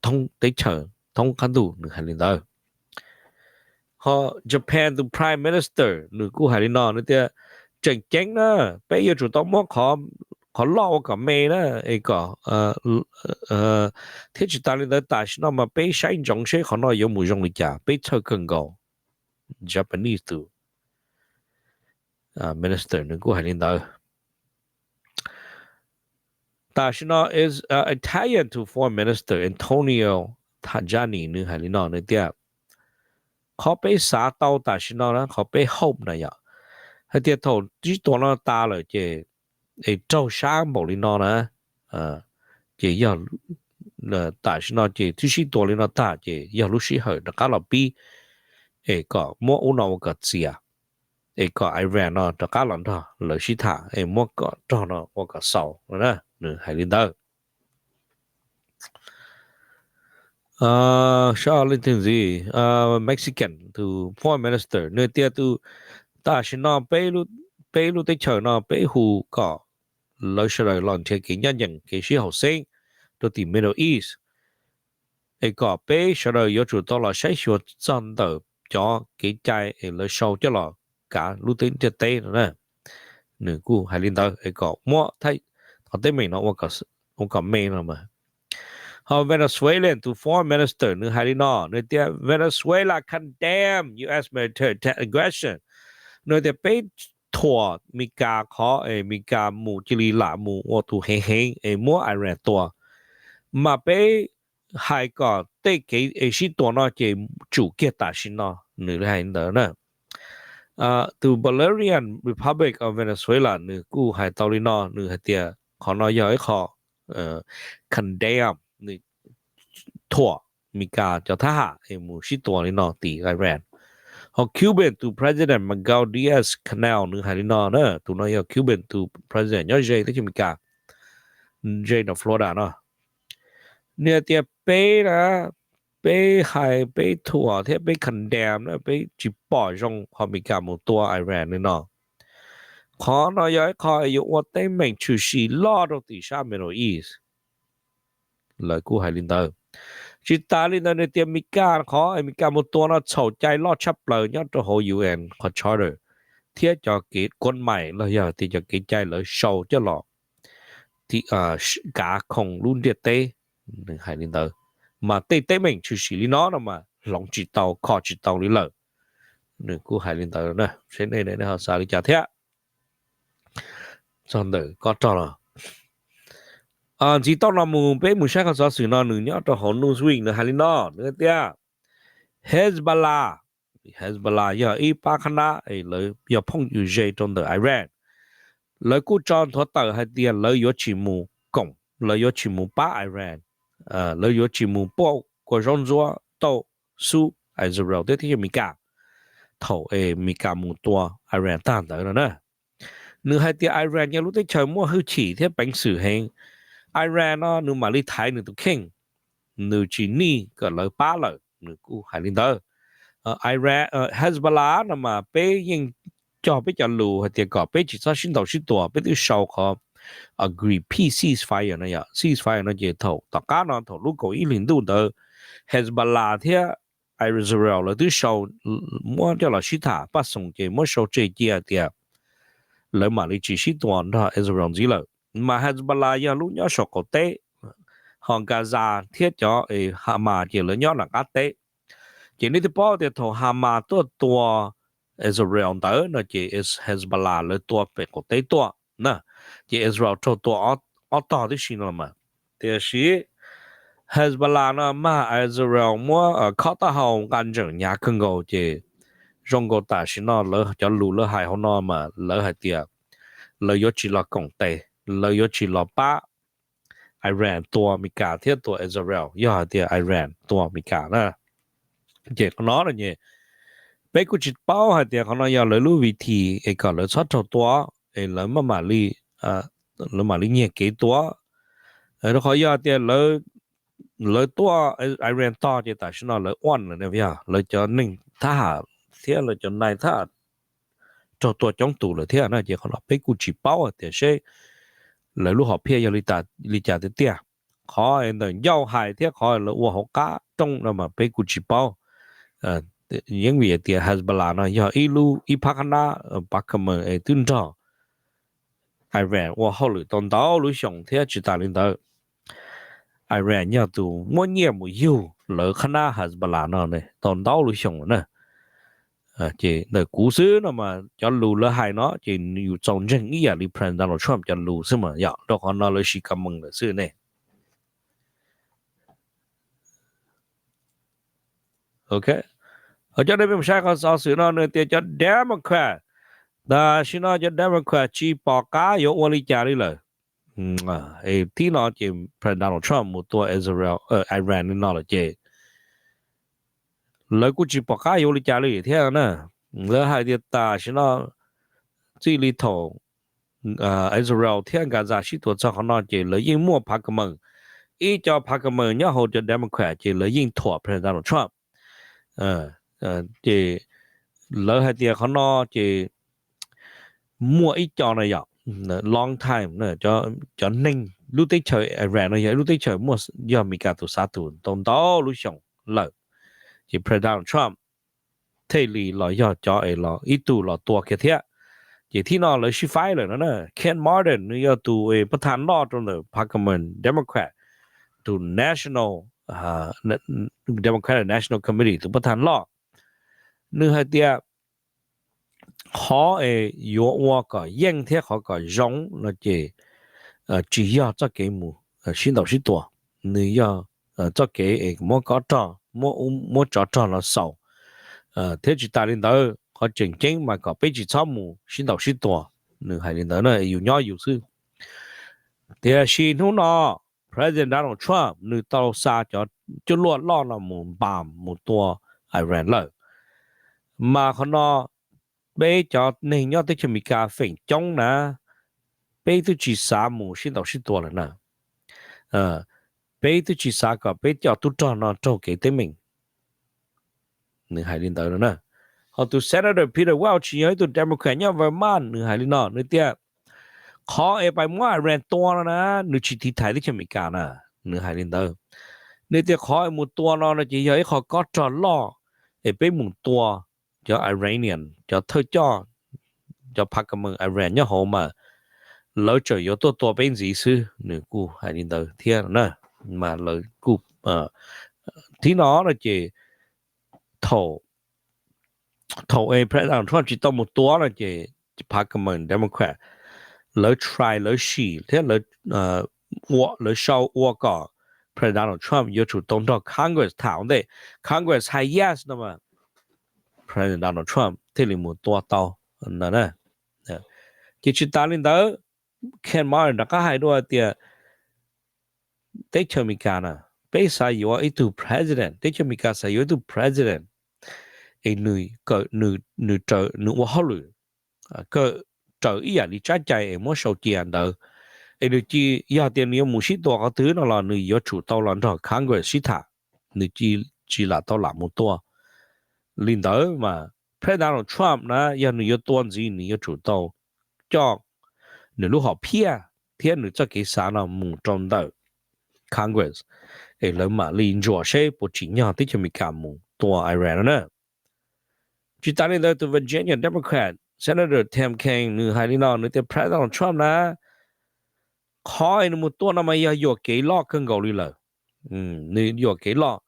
thoob teb chaws thoob qab ntuj, nws hais li ntawd. Ho Japan tus prime minister nws kuj hais li no, nws tias tseem ceeb na, peb yuav tsum tau muab qhov loj ua kom me na, es kom, thiab tsis tas li ntawd tam sim no mas peb saib ntsoov seb qhov no yuav mus zoo li cas, peb txhawj kawg nkaus. Japanese tus minister nws kuj hais li ntawd. Tam sim no Italian tus foreign minister Antonio Tajani nws hais li no, nws tias qhov peb xav tau tam sim no na, qhov peb hope na yom, hais tias thaum sib tua no tas lawm ces es raug sab npaum li no na, ces yog tam sim no ces twb sib tua li no tag ces yog lub sij hawm rov qab los pib es kom muab ub no ua kom txias, es kom Iran no rov qab los nrog lawv sib tham es muab kom rog no ua kom xaus no na, nws hais li ntawd. Sab leej twg ntxiv, Mexican tus foreign minister nws tias tus, tam sim no peb lub teb chaws no peb hu kom lawv sawv daws los nrhiav kev ncaj ncees kev sib haum xeeb rau tim Middle East, es kom peb sawv daws yuav tsum tau los saib xyuas txog ntawm cov kev cai es lawv sau coj los kav lub teb ntiaj teb no na. Nws kuj hais li ntawd es kom muab qhov teeb meem no ua kom me no. Ho Venezuelan tus foreign minister nws hais li no, nws tias Venezuela condemn U S military aggression. Nws tias peb thuam Meskas qhov es Meskas mus cia li lam mus ua tus heev heev es muab Iran tua, mas peb hais kom tej kev es sib tua no ces tsum kiag tam sim no, nws li hais li ntawd na. Tus Bolivarian Republic of Venezuela nws kuj hais tau li no, nws hais tias qhov no yog ib qho condemn, nws thuam Meskas cov thab ham es mus sib tua li no tim Iran. Ho Cuban tus president Miguel Diaz Canel nws hais li no na, tus no yog Cuban tus president nyob ze teb chaws Amelikas, ze nram Florida no. Nws tias peb na, peb hais peb thuam thiab peb condemn na, peb tsis pom zoo qhov Amelikas mus tua Iran li no. Qhov no yog ib qho yuav ua teeb meem tshwm sim loj rau tim sab Middle East. Lawv kuj hais li ntawd. Tsis tas li ntawd nws tias Meskas qhov Meskas mus tua no txhaum cai loj tshaj plaws nyob rau hauv U N qhov charter thiab cov kev kuab mais los yog tias cov kev cai lawv sau coj los kav khoom lub ntiaj teb. Nws hais li ntawd, mas tej teeb meem tshwm sim li no no mas hloov tsis tau kho tsis tau li lawm. Nws kuj hais li ntawd, seb nej ho xav li cas thiab txog ntawm kob rog no. Ntxiv toj no mus peb mus saib qhov xov xwm no nws nyob rau hauv Newsweek nws hais li no, nws tias Hezbollah, Hezbollah yog ib pab qhab nab, lawv yog phooj ywg ze rau ntawm Iran. Lawv kuj tso nthuav tawm hais tias lawv yuav tsis mus koom, lawv yuav tsis mus pab Iran, lawv yuav tsis mus pauj kua zaub ntxuab tauj xub Israel thiab teb chaws Amelikas thaum Amelikas mus tua Iran tag ntawd no na. Nws hais tias Iran yog lub teb chaws muaj hwj chim thiab peev xwm heev. Iran no nws mam li thaiv nws tus kheej, nws tsis nij kom lawv pab lawm, nws kuj hais li ntawd. Hezbollah no mas peb yeej cog peb cov lus hais tias kom peb tsis txhob sib ntaus sib tua, peb twb sau qhov agree peace ceasefire no yom, ceasefire no ces thaum tom qab no thaum lub kaum ib hlis ntuj ntawd Hezbollah thiab Israel lawv twb sau, muab coj los sib tham paj xoom ces muab sau tseg cia tias lawv mam li tsis sib tua nrog Israel ntxiv lawm. Mas Hezbollah yog lub nyob saum qaum teb, ho Gaza thiab cov Hamas ces lawv nyob nram qab teb. Ces nej twb paub tias thaum Hamas tuaj tua Israel ntawd no ces Hezbollah lawv tua pem qaum teb tuaj na, ces Israel raug tua ob tog tib si no mas. Tiam sis Hezbollah no mag Israel muab khob taub hau nqa ntseem hnyav kawg nkaus ces zoo nkaus tam sim no lawv cov lus lawv hais hauv no mas lawv hais tias lawv yuav tsis los koom tes, lawv yuav tsis los pab Iran tua Amelikas thiab tua Israel yog hais tias Iran tua Amelikas na. Ces qhov no no ces peb kuj tsis paub hais tias qhov no yog lawv lub vim thim es kom lawv txhob raug tua, es lawv mam li, lawv mam li nyiag kev tua. Rau qhov yog tias lawv tuaj Iran tog ces tam sim no lawv oaj lawm, yog lawv cov neeg thab ham thiab lawv cov nai thab ham raug tua coob tus lawm thiab na. Ces qhov no peb kuj tsis paub tias seb lawv lub hom phiaj yog li cas tiag tiag. Qhov ntawm ncauj hais thiab qhov lawv ua hauv qab rooj no mas peb kuj tsis paub. Yeej vim tias Hezbollah no yog ib lub, ib phab qab nab pav ka mees es twb nrog Iran ua hauj lwm tau ntau lub xyoo thiab tsis tas li ntawd, Iran yog tus muab nyiaj mus yug lawv qab nab Hezbollah no tau ntau lub xyoo na. Ces ntawm kuv xwb no mas cov lus lawv hais no ces yus txaus ntseeg ib yam li President Donald Trump cov lus xwb mas yog rau qhov no lawv siv ka mees lawm xwb ne. Cov nej peb mus saib qhov xov xwm no nws tias cov Democrat, tam sim no cov Democrat tsis pom qab yuav ua li cas li lawm. Thib no ces President Donald Trump mus tua Israel, Iran li no lawm ces lawv kuj tsis pom qab yuav ua li cas li thiab na. Lawv hais tias tam sim no txij li thaum Israel thiab Gaza sib tua txog qhov no ces lawv yeej muaj phav ka mees, ib co phav ka mees nyob hauv cov Democrat ces lawv yeej thuam President Donald Trump. Ces lawv hais tias qhov no ces muaj ib co no yog long time, cov neeg lub teb chaws Iran no yog ib lub teb chaws muaj, yog Amelikas tus xav tus tau ntau lub xyoo lawm, ces President Donald Trump thiaj li los yog cov es los ib tug los tua kiag thiab. Ces thib no lawv sib faib lawm no na. Ken Martin nws yog tus pab thaj loj rau ntawm phav ka mees Democrat, tus National, Democratic National Committee tus pab thaj loj, nws hais tias qhov es yuav ua kom yeej thiab qhov kom zoo no ces tsis yog txoj kev mus sib ntaus sib tua, nws yog txoj kev es muab kob rog, muab tsov rog los xaus, thiab tsis tas li ntawd qhov tseem ceeb mas kom peb tsis txhob mus sib ntaus sib tua. Nws hais li ntawd na, yus nyob yus xwb. Tiam sis hnub no President Donald Trump nws tau xa cov cuaj luaj loj no mus npas mus tua Iran lawm. Mas qhov no peb cov neeg nyob teb chaws Amelikas feem coob na, peb twb tsis xav mus sib ntaus sib tua lawm na. Peb twb tsis xav kom peb cov tub rog no raug kev teeb meem. Nws hais li ntawd no na. Ho tus Senator Peter Welch yog ib tug Democrat nyob Vermont, nws hais li no, nws tias qhov es pais muab Iran tua no na, nws tsis tiv thaiv teb chaws Amelikas na. Nws hais li ntawd. Nws tias qhov es mus tua no no ces yog ib qho kob rog loj es peb mus tua cov Iranian, cov thawj coj, cov phav ka mees Iran nyob hauv mas lawv tseem yuav tuaj tua peb ntxiv xwb. Nws kuj hais li ntawd thiab na. Mas lawv kuj, thib no no ces thaum thaum es President Trump tsis tau mus tua no ces phav ka mees Democrat lawv try, lawv sim thiab lawv sau ua kom President Donald Trump yuav tsum tau nrog Congress tham ua ntej. Congress hais yes no mas President Donald Trump thiaj li mus tua tau na. Ces tsis tas li ntawd, Ken Martin rov qab hais dua tias teb chaws Amelikas na, peb xav yuav ib tug president, teb chaws Amelikas xav yuav ib tug president es nws, nws ua hauj lwm kawm raws ib yam li tsab cai es muab sau cia ntawd, es nws cia, yog tias nws yuav mus sib tua qhov twg no los nws yuav tsum tau los nrog Congress sib tham, nws cia tsis lam tau lam mus tua. Li ntawd mas President Donald Trump na, yog nws yuav tua ntxiv nws yuav tsum tau coj nws lub hom phiaj thiab nws txoj kev xav no mus rau ntawm Congress, es lawv mam li ntsuas seb puas tsim nyog teb chaws Amelikas mus tua Iran no na. Tsis tas li ntawd, tus Virginia Democrat Senator Tim Kaine nws hais li no, nws tias President Trump na, qhov nws mus tua no mas yog yuam kev loj kawg nkaus li lawm. Nws yuam kev loj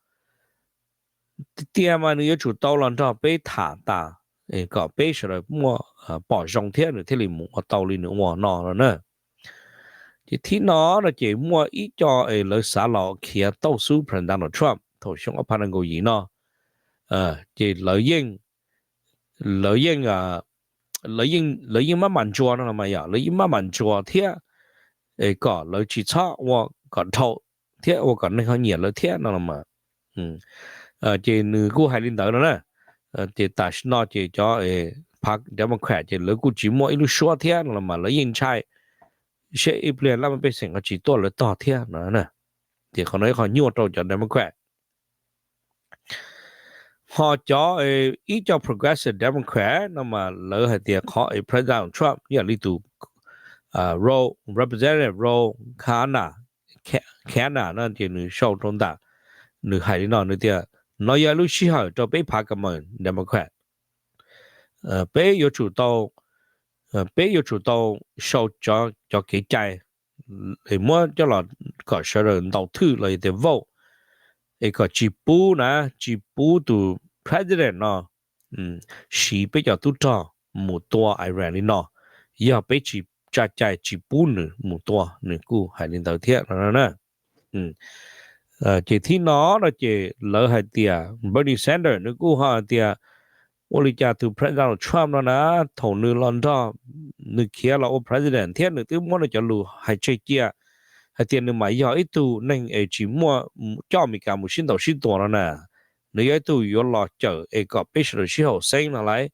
tiag tiag mas nws yuav tsum tau los nrog peb tham tas kom peb sawv daws muaj pom zoo thiab nws thiaj li mus ua tau li nws ua no no na. Ces thib no no ces muaj ib co es lawv xav los khiav tauj xub President Donald Trump thaum xyoo ob phav nees nkaum yim no, ces lawv yeej, lawv yeej, lawv yeej maj mam ntsuas no los mas yog lawv yeej maj mam ntsuas thiab es kom lawv tsis txhob ua kom dhau thiab ua kom neeg ho nyiam lawv thiab no los mas. Ces nws kuj hais li ntawd no na. Ces tam sim no ces cov phav Democrat ces lawv kuj tsis muaj ib lub suab thiab no los mas lawv yeej ntshai seb ib pliag laj mej pej xeem ho tsis tuaj lawv tog thiab no. Ces qhov no ib qho nyuaj rau cov Democrat. Ho cov ib co Progressive Democrat no mas lawv hais tias qhov es President Trump yam li tus Representative Ro Khanna, Khanna no ces nws sau rau ntawm, nws hais li no nws tias no yog lub sij hawm rau peb phav ka mees Democrat, peb yuav tsum tau, peb yuav tsum tau sau cov kev cai es muab coj los kom sawv daws ntaus thwj los yog tias vote es kom tsis pub na, tsis pub tus President no siv peb cov tub rog mus tua Iran li no, yog peb tsis tsa cai tsis pub nws mus tua, nws kuj hais li ntawd thiab no na. Ces thib no no ces lawv hais tias Bernie Sanders nws kuj ho hais tias ua li cas tus President Donald Trump no na, thaum nws los nrog, nws khiav los ua President thiab nws twb muab nws cov lus hais tseg cia hais tias nws mas yog ib tug neeg es tsis muaj coj Amelikas mus sib ntaus sib tua no na, nws yog ib tug yuav los cawm es kom peb sawv daws sib haum xeeb no lauj,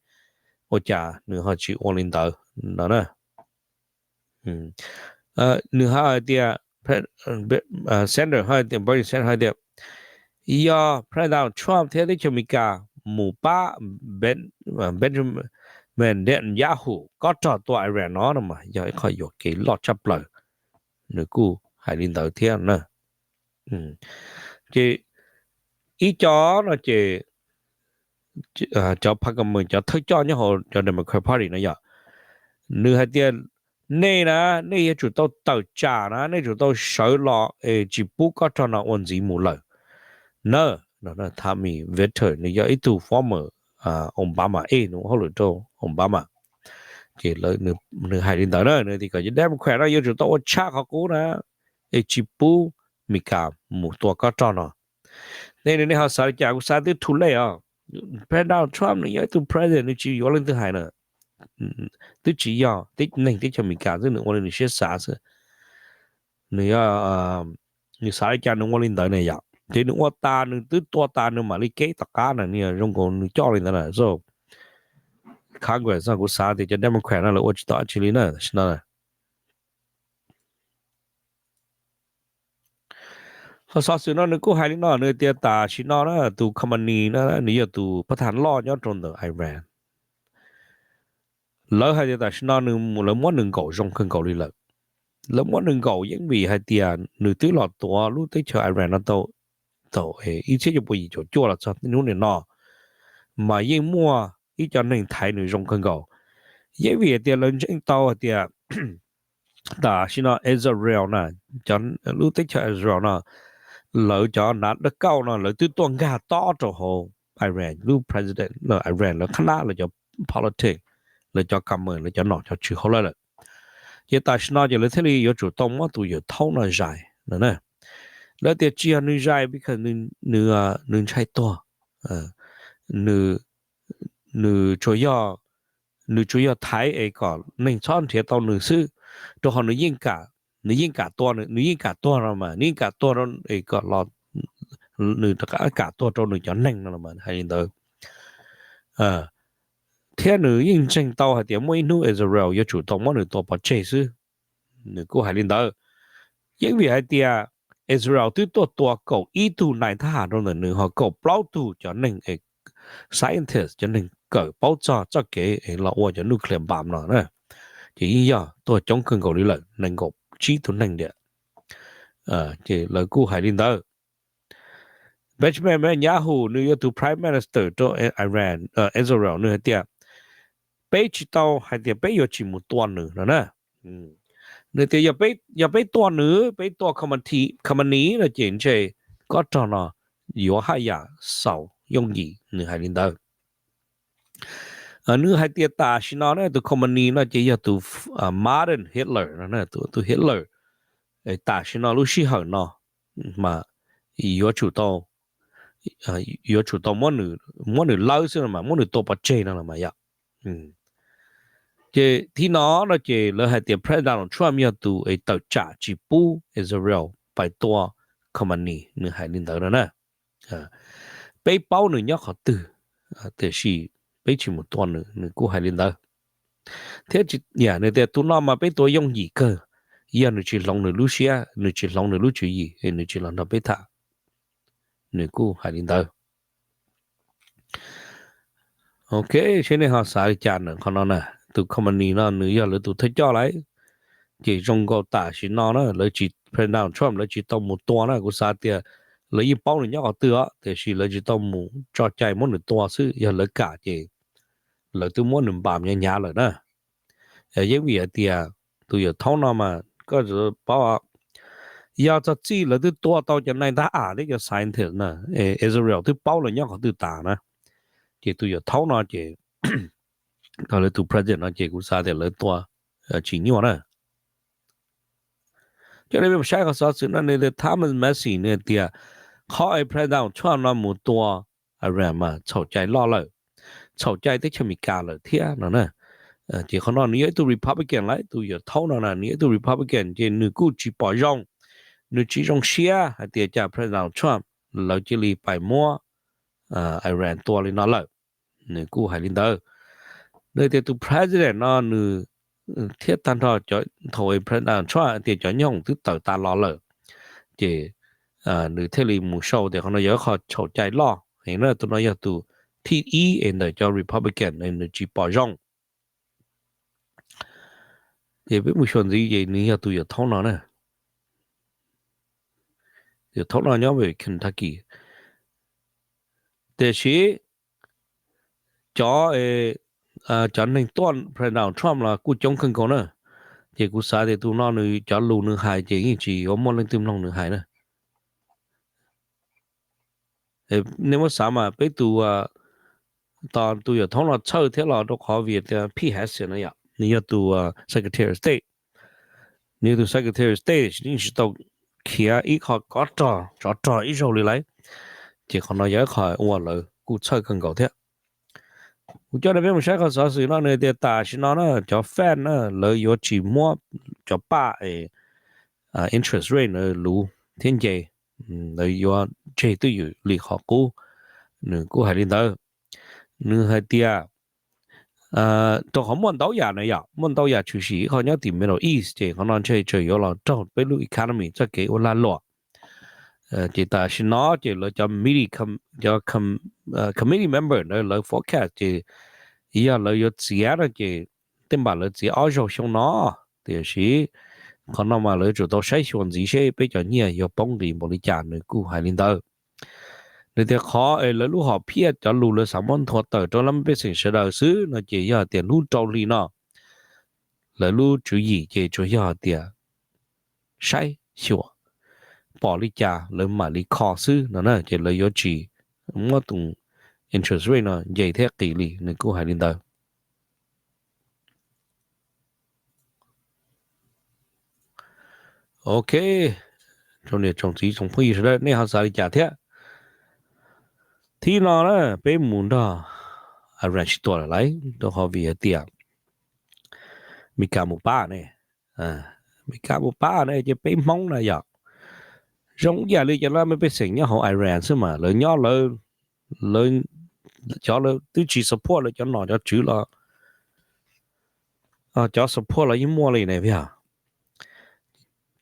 ua cas nws ho tsis ua li ntawd no na. Nws ho hais tias, Sanders ho tias, Bernie Sanders ho tias yog President Donald Trump thiab teb chaws Amelikas mus pab Benjamin Netanyahu kob rog tua Iran no no mas yog ib qho yuam kev loj tshaj plaws, nws kuj hais li ntawd thiab na. Ces ib co no ces cov phav ka mees cov thawj coj nyob hauv cov Democrat Party no yog, nws hais tias nej na, nej yuav tsum tau tawm tsam na, nej tsum tau sawv los es tsis pub kob rog no ua ntxiv mus lawm na. Tommy Vietor nws yog ib tug former Obama, es nws ua hauj lwm rau Obama, ces nws hais li ntawd na, nws tias kom cov Democrat no yuav tsum tau ua tshaj qhov qub na, es tsis pub Amelikas mus tua kob rog no. Nej, nej ho xav li cas? Kuv xav twb too late os. President Donald Trump nws yog ib tug president, nws tsis yuav leej twg hais na. Twb tsis yog neeg teb chaws Amelikas xwb, nws ua li nws siab xav xwb. Nws, nws xav li cas nws ua li ntawd ne yom. Ces nws ua tas, nws twb tua tas nws mam li keb tom qab na, nws zoo nkaus nws coj li ntawd na. So Congress no kuv xav tias cov Democrat no lawv ua tsis tau dab tsi li na tam sim no. Qhov xov xwm no nws kuj hais li no, nws tias tam sim no na tus Khamenei na nws yog tus phab thas loj nyob rau ntawm Iran. Lawv hais tias tam sim no lawv muab nws nkaum zoo kawg nkaus li lawm. Lawv muab nws nkaum yeej vim hais tias nws twb los tuav lub teb chaws Iran no tau thaum ib txhiab cuaj pua yim caum cuaj los txog niaj hnub nim no, mas yeej muaj ib co neeg thaiv nws zoo kawg nkaus. Yeej vim hais tias lawv ntseeg tau hais tias tam sim no Israel na, cov, lub teb chaws Israel no, lawv cov nav dawb kauj no lawv twb tuaj nkag tob rau hauv Iran lub president, Iran lawv qhab nab, lawv cov politics, lawv cov ka mees, lawv cov nom cov tswv hauv lawv lawm. Ces tam sim no ces lawv thiaj li yuav tsum tau muab tus yawm thaub no zais no na. Lawv tias tsis yog nws zais because nws ntshai tuag, nws, nws tsuas yog, nws tsuas yog thaiv es kom neeg txhob nrhiav tau nws xwb, rau qhov nws yeej kam, nws yeej kam tua, nws yeej kam tuag no mas, nws yeej kam tuag, kom los, nws kam tuag rau nws cov neeg no mas hais li ntawd. Thiab nws yeej ntseeg tau hais tias muaj ib hnub Israel yuav tsum tau muab nws tua pov tseg xwb. Nws kuj hais li ntawd. Yeej vim hais tias Israel twb tuaj tua kaum ib tug nais thab ham rau ntawm nws, ho kaum plaub tug cov neeg scientist, cov neeg kawm paub txog txoj kev los ua cov nuclear bomb no na, ces yeej yog tuag coob kawg nkaus li lawm, nees nkaum tsib tug neeg tiag. Ces lawv kuj hais li ntawd. Benjamin Netanyahu nws yog tus prime minister rau Iran, Israel, nws hais tias peb tsis tau hais tias peb yuav tsis mus tua nws no na. Nws tias yog peb tua nws, peb tua Khomeini no ces ntshe kob rog no yuav haj yam xaus yooj yim, nws hais li ntawd. Nws hais tias tam sim no na tus Khomeini no ces yog tus modern Hitler no, tus Hitler tam sim no lub sij hawm no mas yuav tsum tau, yuav tsum tau muab nws lawb xwb no mas, muab nws tua pov tseg no los mas yog. Ces thib no no ces lawv hais tias President Donald Trump yog tus es tawm tsam tsis pub Israel pais tua Khomeini, nws hais li ntawd no na. Peb paub nws nyob qhov twg, tiam sis peb tsis mus tua nws, nws kuj hais li ntawd. Thiab nws tias tus no mas peb tua yooj yim kawg, yog nws tsis hloov nws lub siab, nws tsis hloov nws lub tswv yim, nws tsis los nrog peb tham, nws kuj hais li ntawd. Ok, seb nej ho xav li cas ntawm qhov no na? Tus Khomeini no nws yog lawv tus thawj coj lawm, ces zoo nkaus tam sim no na lawv tsis, President Donald Trump lawv tsis tau mus tua na, kuv xav tias lawv yeej paub nws nyob qhov twg os, tiam sis lawv tsis tau mus tso cai muab nws tua xwb, yog lawv kam ces lawv twb muab nws npam nyav nyav lawm na. Yeej vim hais tias tus yawm thaub no mas koj paub, yog txog txij lawv twb tua tau cov nai ntab am thiab cov scientist na, Israel twb paub lawv nyob qhov twg tas na. Ces tus yawm thaub no ces lawv tus president no ces kuv xav tias lawv tua tsis nyuaj na. Coj nej peb mus saib qhov xov xwm no, nws tias Thomas Massie nws tias qhov es President Donald Trump no mus tua Iran mas txhaum cai loj lawm, txhaum cai teb chaws Amelikas lawm thiab no na. Ces qhov no nws yog ib tug Republican lawm, tus yawm thaub no na nws yog ib tug Republican ces nws kuj tsis pom zoo, nws tsis zoo siab hais tias cas President Donald Trump lawv cia li pais muab Iran tua li no lawm. Nws kuj hais li ntawd. Nws tias tus president no nws thiab tag nrho thaum President Trump tias cov nyooj hoom twb tawm tas los lawm, ces nws thiaj li mus sau tias qhov no yog ib qho txhaum cai loj heev na. Tus no yog tus thib ib es ntawm cov Republican nws tsis pom zoo. Ces peb mus xyuas ntxiv ces nws yog tus yawm thaub no na. Yawm thaub no nyob ve Kentucky. Tiam sis cov, cov neeg tuaj President Trump los kuj coob kawg nkaus na. Ces kuv xav tias tus no nws cov lus nws hais ces yeej tsis yuav muaj leej twg mloog nws hais na. Nej muab xav mas peb tus, tos tus yawm thaub no txhawj thiab los rau qhov vim tias Pete Hegseth no yom, nws yog tus Secretary of State. Nws yog tus Secretary of State yeej tsis tau khiav ib qho kob rog tsov rog ib zaug li lawm. Ces qhov no yog ib qho ua lawv kuj txhawj kawg nkaus thiab. Kuv coj nej peb mus saib qhov xov xwm no, nws tias tam sim no na cov Fed na lawv yuav tsis muab cov paj interest rate na luv thiab nce, lawv yuav tseg twj ywm li qhov qub. Nws kuj hais li ntawd. Nws hais tias rau qhov muaj ntau yam na yom, muaj ntau yam tshwm sim ib qho nyob tim Middle East ces qhov no ntshe tseem yuav los raug peb lub economy txoj kev ua lag luam. Ces tam sim no ces lawv cov committee member ntawd lawv forecast ces yog lawv yuav txiav no ces tej npam lawv txiav ob zaug xyoo no. Tiam sis qhov no mas lawv tsum tau saib xyuas ntxiv seb peb cov nyiaj yuav poob nqis npaum li cas, nws kuj hais li ntawd. Nws tias qhov es lawv lub hom phiaj cov lus lawv xav muab nthuav tawm rau lawv pej xeem sawv daws xwb no ces yog tias hnub rau hli no lawv lub tswv yim ces tsuas yog tias saib xyuas pom li cas lawv mam li kho xwb no na, ces lawv yuav tsis muab tus interest rate no nce thiab qis li, nws kuj hais li ntawd. Ok, tsoom niam tsoom txiv tsoom phooj ywg sawv daws, nej ho xav li cas thiab? Thib no na peb mus nrog Iran sib tua lawm lauj, rau qhov vim hais tias Meskas mus pab ne, Meskas mus pab ne ces peb Hmoob na yom, zoo ib yam li cov laj mej pej xeem nyob hauv Iran xwb mas lawv nyob lawv, cov lawv twb tsis support lawv cov nom cov tswv los, cov support los yeej muaj li ne yog.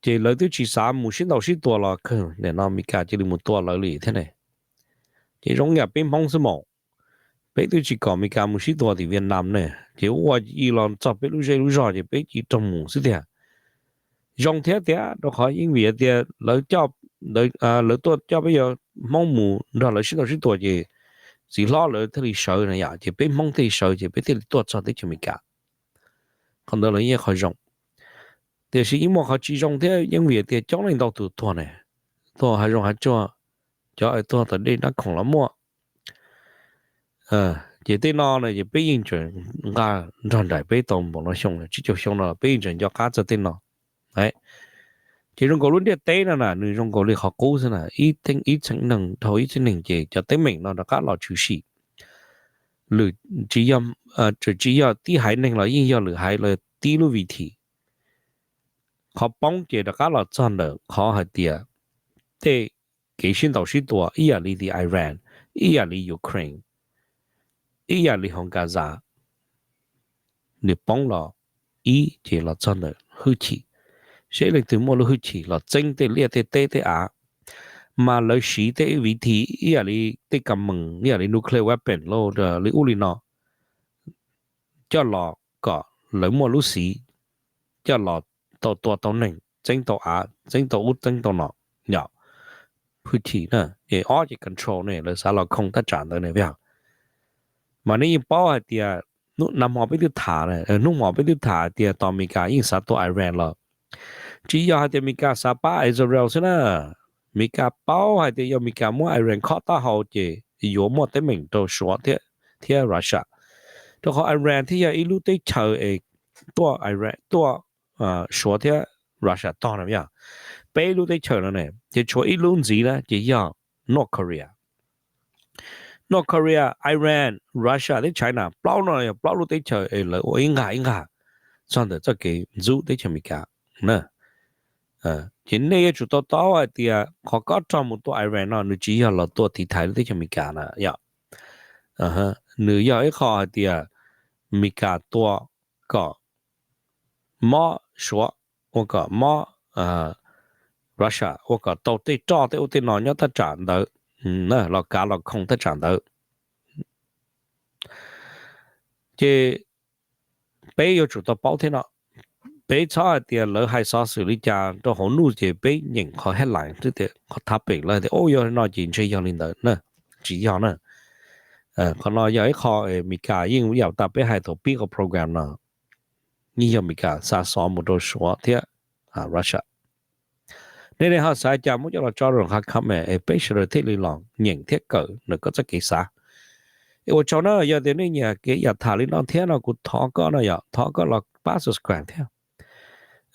Ces lawv twb tsis xav mus sib ntaus sib tua los kawg, nim no Meskas cia li mus tua lawv li thiab ne. Ces zoo yam peb Hmoob xwb mas, peb twb tsis kom Meskas mus sib tua tim Vietnam ne, ces ua ci los txog peb lub zej lub zog ces peb cia li raug mus xwb tiag. Zoo thiab tias rau qhov yeej vim tias lawv tuaj coj peb yog Hmoob mus nrog lawv sib ntaus sib tua ces txiv hlob lawv thiaj li sawv na yom, ces peb Hmoob thiaj li sawv ces peb thiaj li tuaj txog teb chaws Amelikas. Qhov ntawd los yeej qhov zoo. Tiam sis yeej muaj qhov tsis zoo thiab, yeej vim tias coob leej ntau tus tuag ne, tuag hav zoov hav tsuag, cov tuag tom dej Nab Khoom los muaj. Ces tej no na ces peb yeej tseem nqa nrog nraim peb tau npaum no xyoo, tsib caug xyoo no peb yeej tseem nco qab txog tej no. Ces zoo nkaus lub ntiaj teb no na nws zoo nkaus li qhov qub xwb na, ib txheej neeg dhau ib txheej neeg ces cov teeb meem no rov qab los tshwm sim. Lwm, tsis yog tib haiv neeg los yeej yog lwm haiv los tib lub vim thim. Qhov poob ces rov qab los txog ntawm qhov hais tias tej kev sib ntaus sib tua ib yam li the Iran, ib yam li Ukraine, ib yam li hauv Gaza, nws poob los ib ces los txog ntawm hwj chim. Seb leej twg muaj lub hwj chim los txeeb tej liaj tej teb tej av, mas lawv siv tej vim thim ib yam li tej kam meem ib yam li nuclear weapon los li ub li no coj los kom lawv muaj lub xiv coj los tau tua tau neeg, txeeb tau av, txeeb tau ub txeeb tau no, yog hwj chim na. Ces ob ces control ne, lawv xav los khoo thaj tsam ntawd ne. Mas nej yeej paub hais tias nag hmo peb twb tham, hnub hmo peb twb tham hais tias tos Amelikas yeej xav tua Iran los tsis yog hais tias Amelikas xav pab Israel xwb na. Amelikas paub hais tias yog Amelikas muab Iran khob taub hau ces yuav muaj teeb meem rau Suav thiab Russia, rau qhov Iran thiaj yog ib lub teb chaws es tuaj, tuaj Suav thiab Russia tog no yog peb lub teb chaws no ne, ces tshuav ib lub ntxiv na ces yog North Korea. North Korea, Iran, Russia thiab China, plaub no yog plaub lub teb chaws es lawv ua ib nqag ib nqag txog ntawm txoj kev ntxub teb chaws Amelikas na. Ces nej yuav tsum tau taub hais tias qhov kob rog mus tua Iran no nws tsis yog los tua tiv thaiv lub teb chaws Amelikas na yom. Nws yog ib qho hais tias Amelikas tua kom mob Suav, ua kom mob Russia, ua kom tau tej roj tej ub tej no nyob thaj tsam ntawd, los kav los khoo thaj tsam ntawd. Ces peb yuav tsum tau paub thiab no. Peb txhob hais tias lawv hais xov xwm li cas rau hauv nuj ces peb nyeem qhov headline xwb tias qhov thab pem lawv tias o yog no ces ntshe yog li ntawd na, tsis yog na. Qhov no yog ib qho Amelikas yeej ib yam tas peb hais thaum pib qhov program no, yeej yog Amelikas xa xov mus rau Suav thiab Russia. Nej ne ho xav cas muab coj los tso rau hauv qhov comment es peb sawv daws thiaj li los nyeem thiab kawm nws koj txoj kev xav. Es ua tsaug na, yog tias nej nyiam kev yam tham li no thiab no kuv thov koj no yom, thov koj los pab subscribe thiab.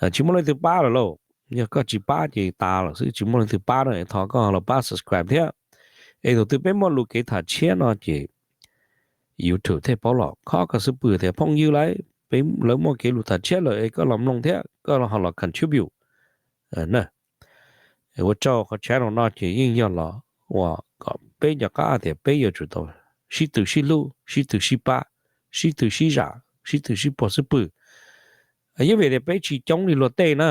Tsis muaj leej twg pab lawm lauj, yog koj tsis pab ces tas lawm xwb, tsis muaj leej twg pab na, thov koj los pab subscribe thiab. Es thaum twg peb muaj lus kev tham tshiab no ces YouTube thiaj paub los khob koj xub pwg tias phooj ywg lauj, peb lawv muaj kev lus tham tshiab lawm es koj los mloog thiab koj ho los contribute na. Ua tsaug, qhov channel no ces yeej yog los ua kom peb nco qab tias peb yuav tsum tau sib tw sib hlub, sib tw sib pab, sib tw sib zam, sib tw sib puag xub pwg. Yeej vim tias peb tsis coob li luag tej na.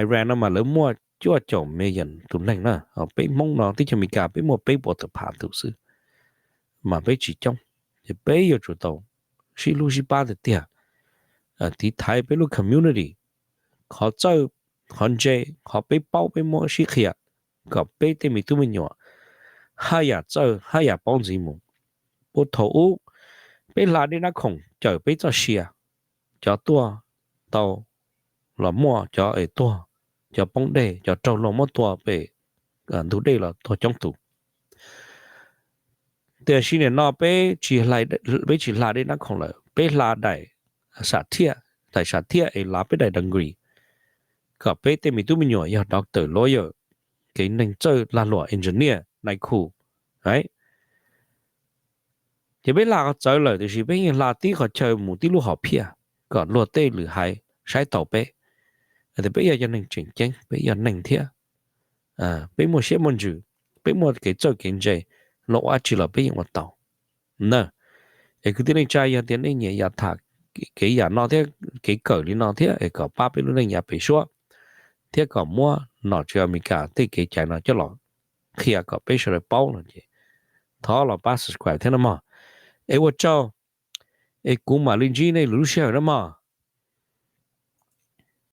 Iran no mas lawv muaj cuaj caum million tus neeg na, peb Hmoob no teb chaws Amelikas peb muaj peb puas tawm phav tus xwb, mas peb tsis coob. Ces peb yuav tsum tau sib hlub sib pab tiag tiag, tiv thaiv peb lub community, qhov txawj, qhov ntse, qhov peb paub peb muab sib qhia, kom peb tej me tub me nyuam haj yam txawj haj yam paub ntxiv mus. Puag thaum ub peb hla dej Nab Khoom cawm peb txoj sia, cov tuaj tau los muaj, cov es tuag, cov poob dej, cov raug luag muab tua pem ntug dej los tuag coob tus. Tiam sis nim no peb, peb tsis hla dej Nab Khoom lawm, peb hla daim sam thiaj, daim sam thiaj es lav peb daim degree, kom peb tej me tub me nyuam yog doctor, lawyer, kev neeg txawj lag luam, engineer, nais khu. Ces peb hla qhov txawv lawm tiam sis peb yeej hla tib qhov chaw mus tib lub hom phiaj kom luag tej lwm haiv saib taus peb, tias peb yog cov neeg tseem ceeb, peb yog neeg thiab, peb muaj siab muaj ntsws, peb muaj kev txawj kev ntse, luag ua dab tsi los peb yeej ua tau na. Es kwv tij neej tsa, yog tias nej nyiam yam tham kev yam no thiab kev kawm li no thiab es kom pab peb lub neej yav pem suab, thiab kom muab nom tswv Amelikas tej kev cai no coj los qhia kom peb sawv daws paub no ces thov los pab subscribe thiab na mog. Es ua tsaug, es kuv mam li ntsib nej lwm lub sij hawm na mog.